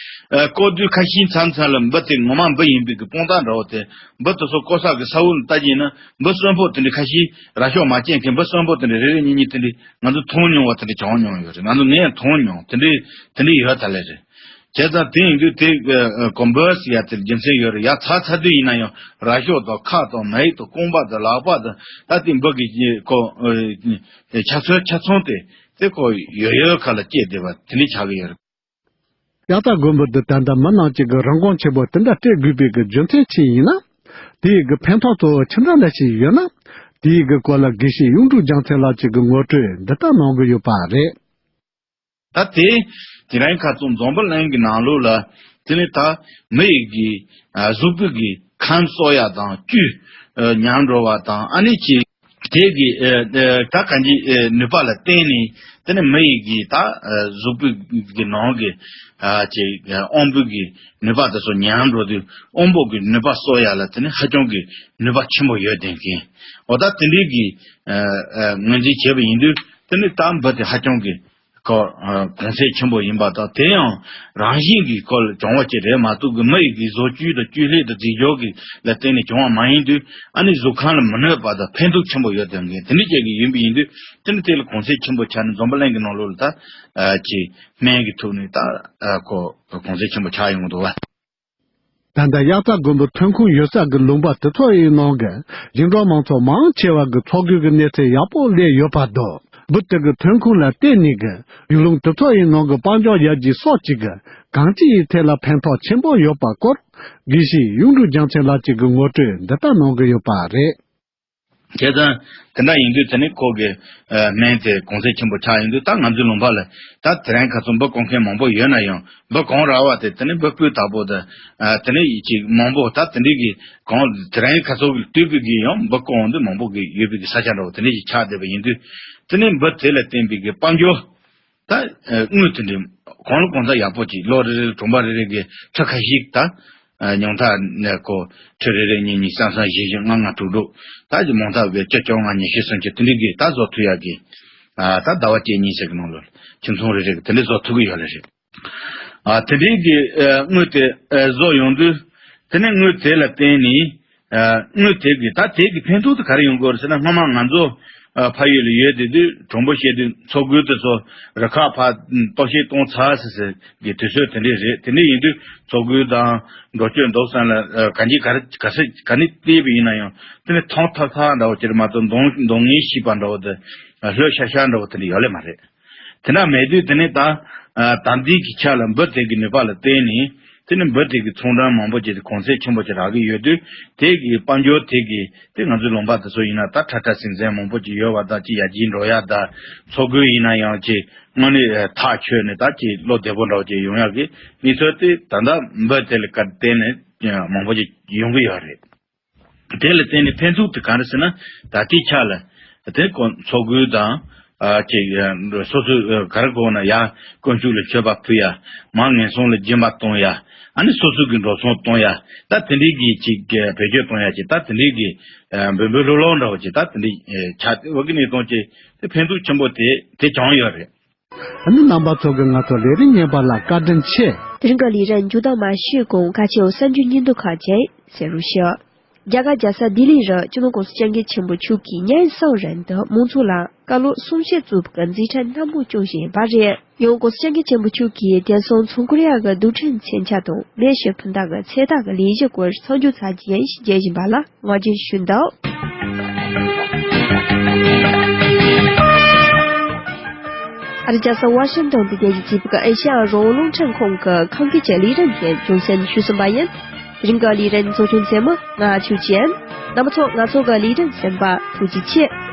ཨ་བརྐོ་དུས་ཁ་ཤས་མཚམས་མཚམས་ལ་འབུ་དེ་ངོ་མ་འབུ་ཡིན་པའི་གི་དཔང་རྟགས་འདྲ་བོ་དེ་འབུ་དེ་ཚོ་བརྐོ་ས་གི་ས་འོག་ལ་ལྟ་རྒྱུ་ཡིན་ན་འབུ་གསོན་པོ་དེ་འདྲ་ཁ་ཤས་ར་ཤོག་མ་སྐྱེས་མཁན་འབུ་གསོན་པོ་དེ་འདྲ་རེ་རེ་གཉིས་གཉིས་དེ་འདྲ་ང་ཚོ་མཐོང་མྱོང་བ་དེ་འདྲ་བྱུང་མྱོང་ཡོད་རེད། ང་ཚོ་ངས་ཡང་མཐོང་མྱོང་དེ་འདྲ་དེ་འདྲ་ཡོད་ད་ལེ་རེད། བྱས་ཙང་དེ་ཡིན་དུས་དེ་ཨ་ཨ་གོམ་འབུ་ཟེར་ཡ་དེ་རྒྱུ་མཚན་ཡོད་རེད། ཡ་ཚ་ཚ་དུས་ཡིན་ན་ཡང་ར་ཤོག་དང་ཁ་དང་མིག་དང་རྐང་པ་དང་ལག་པ་དང་ད་དེ་འབུ་གི་ཁོ་ཨ་ཆ་ཚང་ཆ་ཚང་དེ་དེ་ཁོ་ཡོད་ཡོད་ཁ་ལ་སྐྱེས་བསྡད་པ་དེ་འདྲ་ཆགས་ཀྱི་ཡོད་རེད། དབྱར་རྩྭ་དགུན་འབུ་འདི་ད་ལྟ་མི་རྣམས་ཀྱིས་གི་རིན་གོང་ཆེན་པོ་དེ་འདྲ་སྤྲད་དགོས་པའི་གི་རྒྱུ་མཚན་ཅི་ཡིན་ན། དེའི་གི་ཕན་ཐོགས་གཙོ་བོ་ཅི་འདྲ་འདྲ་ཞིག་ཡོད་ན། དེའི་གི་སྐོར་ལ་དགེ་བཤེས་གཡུང་དྲུང་རྒྱལ་མཚན་ལགས་ཀྱིས་གི་ངོ་སྤྲོད་འདི་ལྟར་གནང་གི་ཡོད་པ་རེད། ད་དེ་དེ་རིང་ཁ་སང་འཛམ་བུ་གླིང་གི་ནང་ལོགས་ལ་དེ་ནི་ད་མི་ཡི་གི་ཨ་གཟུགས་པོའི་གི་ཁམས་གསོ་ཡ་དང་བཅུད་ཨ་ཉམས་འགྲོ་བ་དང་ཨ་ནི་ཅིག་དེ་གི་ཨ་ཨ་ད་གང་ཅི་ཨ་ནུས་པ་ལ་བརྟེན་ནས་དེ་ནི་མི་ཡི་གི་ད་ཨ་གཟུགས་པོའི་གི་ནང་གི་ཨ་ཅིག་ཨ་དབང་པོའི་གི་ནུས་པ་དེ་ཚོ་ཉམས་འགྲོ་དུས་དབང་པོ་གི་ནུས་པ་གསོ་ཡ་ལ་དེ་ནི་ཧ་ཅང་གི་ནུས་པ་ཆེན་པོ་ཡོད་དེ་མཁན། འོ་ད་དེ་འདྲའི་གི་ཨ་ཨ་ངོས་འཛིན་བྱས་པ་ཡིན་དུས་དེ་ནི་ད་འབུ་དེ་ཧ་ཅང་གི་ཁོ་ཨ་གོང་ཚད་ཆེན་པོ་ཡིན་པ་དང་། དེ་ཡང་རང་བཞིན་གྱིས་ཁོ་ལ་བྱུང་བ་ཅིག་རེད་མ་གཏོགས་གི་མི་ཡི་གི་བཟོ་བཅོས་དང་བཅོས་ལྷད་དང་རྫས་སྦྱོར་གྱི་ལ་བརྟེན་ནས་བྱུང་བ་མ་ཡིན་དུས། ཨ་ནི་གཟུགས་ཁམས་ལ་མི་གནོད་པ་དང་ཕན་ཐོགས་ཆེན་པོ་ཡོད་དེ་མཁན་དེ་འདྲ་ཅིག་གི་ཡིན་པ་ཡིན་དུས། དེ་ནི་དེ་ལ་གོང་ཚད་ཆེན་པོ་ཆགས་ནས་འཛོམས་པ་གླིང་གི་ནང་ལོགས་ལ་ད་ཨ་ཅིག་སྨན་གྱི་ཐོག་ནས་ད་ཨ་ཁོ་གོང་ཚད་ཆེན་པོ་ཆགས་ཡོང་གི་འདུག་བ། ད་ལྟ་དབྱར་རྩྭ་དགུན་འབུ་ཐོན་ཁུངས་ཡོད་ས་གི་ལུང་པ་དེ་ཚོ་ཡི་ནང་གི་ཞིང་འབྲོག་མང་ཚོགས་མང་ཆེ་བ་གི་འཚོ་གོས་ཀྱི་གནས་ཚད་ཡག་པོ་སླེབས་ཡོད་པ་དང་། འབུ་དེ་གི་ཐོན་ཁུངས་ལ་བརྟེན་ནས་གི་ཡུལ་ལུང་དེ་ཚོ་ཡི་ནང་གི་དཔལ་འབྱོར་ཡར་རྒྱས་སོགས་ཀྱི་གི་གང་ཅི་ཡི་ཐད་ལ་ཕན་ཐོགས་ཆེན་པོ་ཡོད་པ་སྐོར་དགེ་བཤེས་གཡུང་དྲུང་རྒྱལ་མཚན་ལགས་ཀྱིས་གི་ངོ་སྤྲོད་འདི་ལྟར་གནང་གི་ཡོད་པ་རེད། བྱས་ཙང་དེ་འདྲ་ཡིན་དུས་དེ་ནི་ཁོ་གི་ཨ་སྨན་དེ་གོང་ཚད་ཆེན་པོ་ཆགས་ཡོང་དུས། ད་ང་ཚོའི་ལུང་པ་ལ་ད་དེ་རིང་ཁ་སང་འབུ་བརྐོ་མཁན་མང་པོ་ཡོད་ན་ཡང་། འབུ་གང་རག་པ་དེ་དེ་ནི་འབུ་སྤུས་དག་པོ་དང་། ཨ་དེ་ནི་ཡིད་ཆེས་མང་པོ་ད་དེ་འདྲའི་གི་གང་དེ་རིང་ཁ་སང་གི་བསྟོད་པའི་གི་ཡང་འབུ་བརྐོ་འོང་དུས་མང་པོ་གི་ཡོད་པའི་གི་ས་ཆ་འདྲ་བོ་དེ་འདྲ་ཞིག་ཆགས་བསྡད་པ་ཡིན་དུས། དེ་ནི་འབུ་དེ་ལ་བརྟེན་པའི་གི་དཔལ་འབྱོར། ད་ཨ་དངུལ་དེ་འདྲའི་གང་ལ་གང་འཚམ་ཡག་པོ་ཅིག་ལོ་རེ་རེ་ལ་གྲོང་པ་རེ་རེ་གི་ཁྲི་ཁ་ཤས་ད་ཨ་ཉུང་མཐའ་ནས་ཁོ་ཁྲི་རེ་རེ་གཉིས་གཉིས་གསུམ་གསུམ་བཞི་བཞི་ལྔ་ལྔ་དྲུག་དྲུག་ད་ཀྱི་མང་མཐའ་བའི་བཅུ་བཅོ་ལྔ་ཉི་ཤུ་སུམ་ཅུ་དེ་འདྲའི་གི་ད་བཟོ་ཐུབ་ཡག་གི་ཨ་ད་ཟླ་བ་གཅིག་གཉིས་ཙམ་གི་ནང་ལ་ཁྱིམ་ཚང་རེ་རེ་གི་དེ་འདྲའི་བཟོ་ཐུབ་གི་ཡོད་ལེ་རེད། ཨ་དེ་འདྲའི་གི་ཨ་དངུལ་དེ་ཨ་བཟོ་ཡོང་དུས། དེ་ནས་དངུལ་དེ་ལ་བརྟེན་ནས་ཨ་དངུལ་དེ་གི་ད་དེ་གི་ཕན་ཐོགས་དེ་ག་རེ་ཡོང་གི་ཡོད་རེད་ཟེར་ན། སྔོན་མ་ང་ཚོ་ཨ་ཕ་ཡུལ་ལ་ཡོད་དེ་དུས་དྲང་པོ་བཤད་དུས་འཚོ་གོས་དེ་ཚོ་རུ་ཁག་ཕར་གཏོར་བཤིག་གཏོང་ཚར་ཟེར་ཟེར་གི་དུས་ཚོད་དེ་འདྲས་རེད། དེ་འདྲས་ཡིན་དུས་འཚོ་གོས་དང་འགྲོ་སྐྱོད་འདུག་བསམ་ལ་ཨ་གང་ཅི་ག་རེ་ག་ས་ག་ནས་བལྟས་པ་ཡིན་ན་ཡང་། དེ་ནས་ཐང་ཐག་ཐག་འདྲ་བོ་ཅིག་མ་གཏོགས་གདོང་གདོང་ངན་ཞིག་པ་འདྲ་བོ་དེ་ལྷོད་ཤག་ཤག་འདྲ་བོ་དེ་འདྲས་ཡོད་ལེ་མ་རེད། དེ་འདྲ་མེད་དུས་དེ་ནི་ད་ཨ་ད་ལྟའི་གི་ཆ་ལ་འབུ་དེ་གི་ནུས་པ་ལ་བརྟེན་ནས་དེ་ནི་འབུ་དེ་གི་ཚོང་གྲངས་མང་པོ་ཅིག་དེ་གོང་ཚད་ཆེན་པོ་ཅིག་རག་གི་ཡོད་དུས། དེ་གི་དཔལ་འབྱོར་དེ་གི་དེ་ང་ཚོའི་ལུང་པ་དེ་ཚོ་ཡིན་ན་ད་ཁྲ་ཁྲ་ཟིང་ཟིང་མང་པོ་ཅིག་ཡོད་པ་དང་། ཅིག་ཡར་རྒྱས་འགྲོ་ཡ་དང་། འཚོ་གོས་ཡིན་ན་ཡང་ཅིག་དངོས་གནས་ཐག་ཆོད་ནས་ད་ཅིག་བློ་བདེ་པོ་འདྲ་བོ་ཅིག་ཡོང་ཡ་གི་གནས་ཚུལ་དེ་ད་ལྟ་འབུ་དེ་ལ་བརྟེན་ནས་མང་པོ་ཅིག་ཡོང་གི་ཡོད་རེད། དེ་ལ་བརྟེན་ནས་ཕན་ཚུན་དེ་ག་རེ་ཟེར་ན། ད་ལྟའི་ཆ་ལ་དེ་ཁོ་འཚོ་གོས་དང་ཨ་ཅིག་ཨ་སོ་སོའི་ཨ་ག་རེ་གོ་ན་ཡ་དཀོན་མཆོག་ལ་མཆོད་པ་ཕུལ་ཡ། མ་ངན་སོང་ལ་སྦྱིན་པ་གཏོང་ཡ། ཨ་ནི་སོ་སོ་གི་འགྲོ་སོང་གཏོང་ཡ། ད་དེ་འདྲའི་གི་ཅིག་བེད་སྤྱོད་གཏོང་ཡ་ཅིག་ད་དེ་འདྲའི་གི་ཨ་འབུ་འབུ་ལོ་ལོ་འདྲ་བོ་ཅིག་ད་དེ་འདྲའི་ཨ་ཆ་དེ་བ་གི་གནས་སྟངས་ཅིག་དེ་ཕན་ཐོགས་ཆེན་པོ་དེ་དེ་བྱུང་ཡོད་རེད། ཨ་ནི་རྣམ་པ་ཚོ་གིས་ང་ཚོ་ལས་རིམ་ཉན་པ་ལ་བཀའ་དྲིན་ཆེ། དེ་རིང་གི་ལས་རིམ་མཇུག་སྡོམ་མ་ཞུས་གོང་། ཁ་ཆེའོ་གསར་འགྱུར་སྙིང་བསྡུས་ཁག་ཅིག་གསན་རོགས་ཞུ། རྒྱ་གར་རྒྱལ་ས་ལྡི་ལི་རུ་སྤྱི་ནོར་༸གོང་ས་༸སྐྱབས་མགོན་ཆེན་པོ་མཆོག་གིས་ཉིན་གསུམ་རིང་དུ་མང་ཚོགས་ལ་བཀའ་སློབ་གསུང་བཤད་ཚུགས་པའི་མཛད་འཕྲིན་སྣ་མང་སྐྱོང་བཞིན་པ་རེད། ཡང་༸གོང་ས་༸སྐྱབས་མགོན་ཆེན་པོ་མཆོག་གིས་དེང་སང་མཚོ་ཁོ་རི་ཡ་གི་རྡུལ་ཕྲན་མཚོན་ཆ་དང་མེ་ཤི་ཕུ་ཐག་གི་ཚོད་ལྟ་གི་ལས་གཞི་སྐོར་མཚམས་སྦྱོར་ཚར་རྗེས་ཞིབ་རྒྱས་བཞིན་པ་ལ་ངོ་སྤྲོད་ཞུས་འདུག་ཨ་རི་རྒྱལ་ས་ཝ་ཤིང་ཏོན་དུ་རྒྱལ་སྤྱིའི་བོད་ཀྱི་ཨེ་ཤ་ཡ་རང་དབང་རླུང་འཕྲིན་ཁང་གི་ཁམས་སྐད་ཀྱི་ལས་རིམ་དེ་རྒྱང་སྲིང་ཞུས་ཟིན་པ་ཡིན། དེ་རིང་གི་ལས་རིམ་གཙོ་སྐྱོང་མཛད་མི་ང་ཆོས་ཅན། རྣམ་པ་ཚོ་ང་ཚོ་གི་ལས་རིམ་གསན་པར་ཐུགས་རྗེ་ཆེ།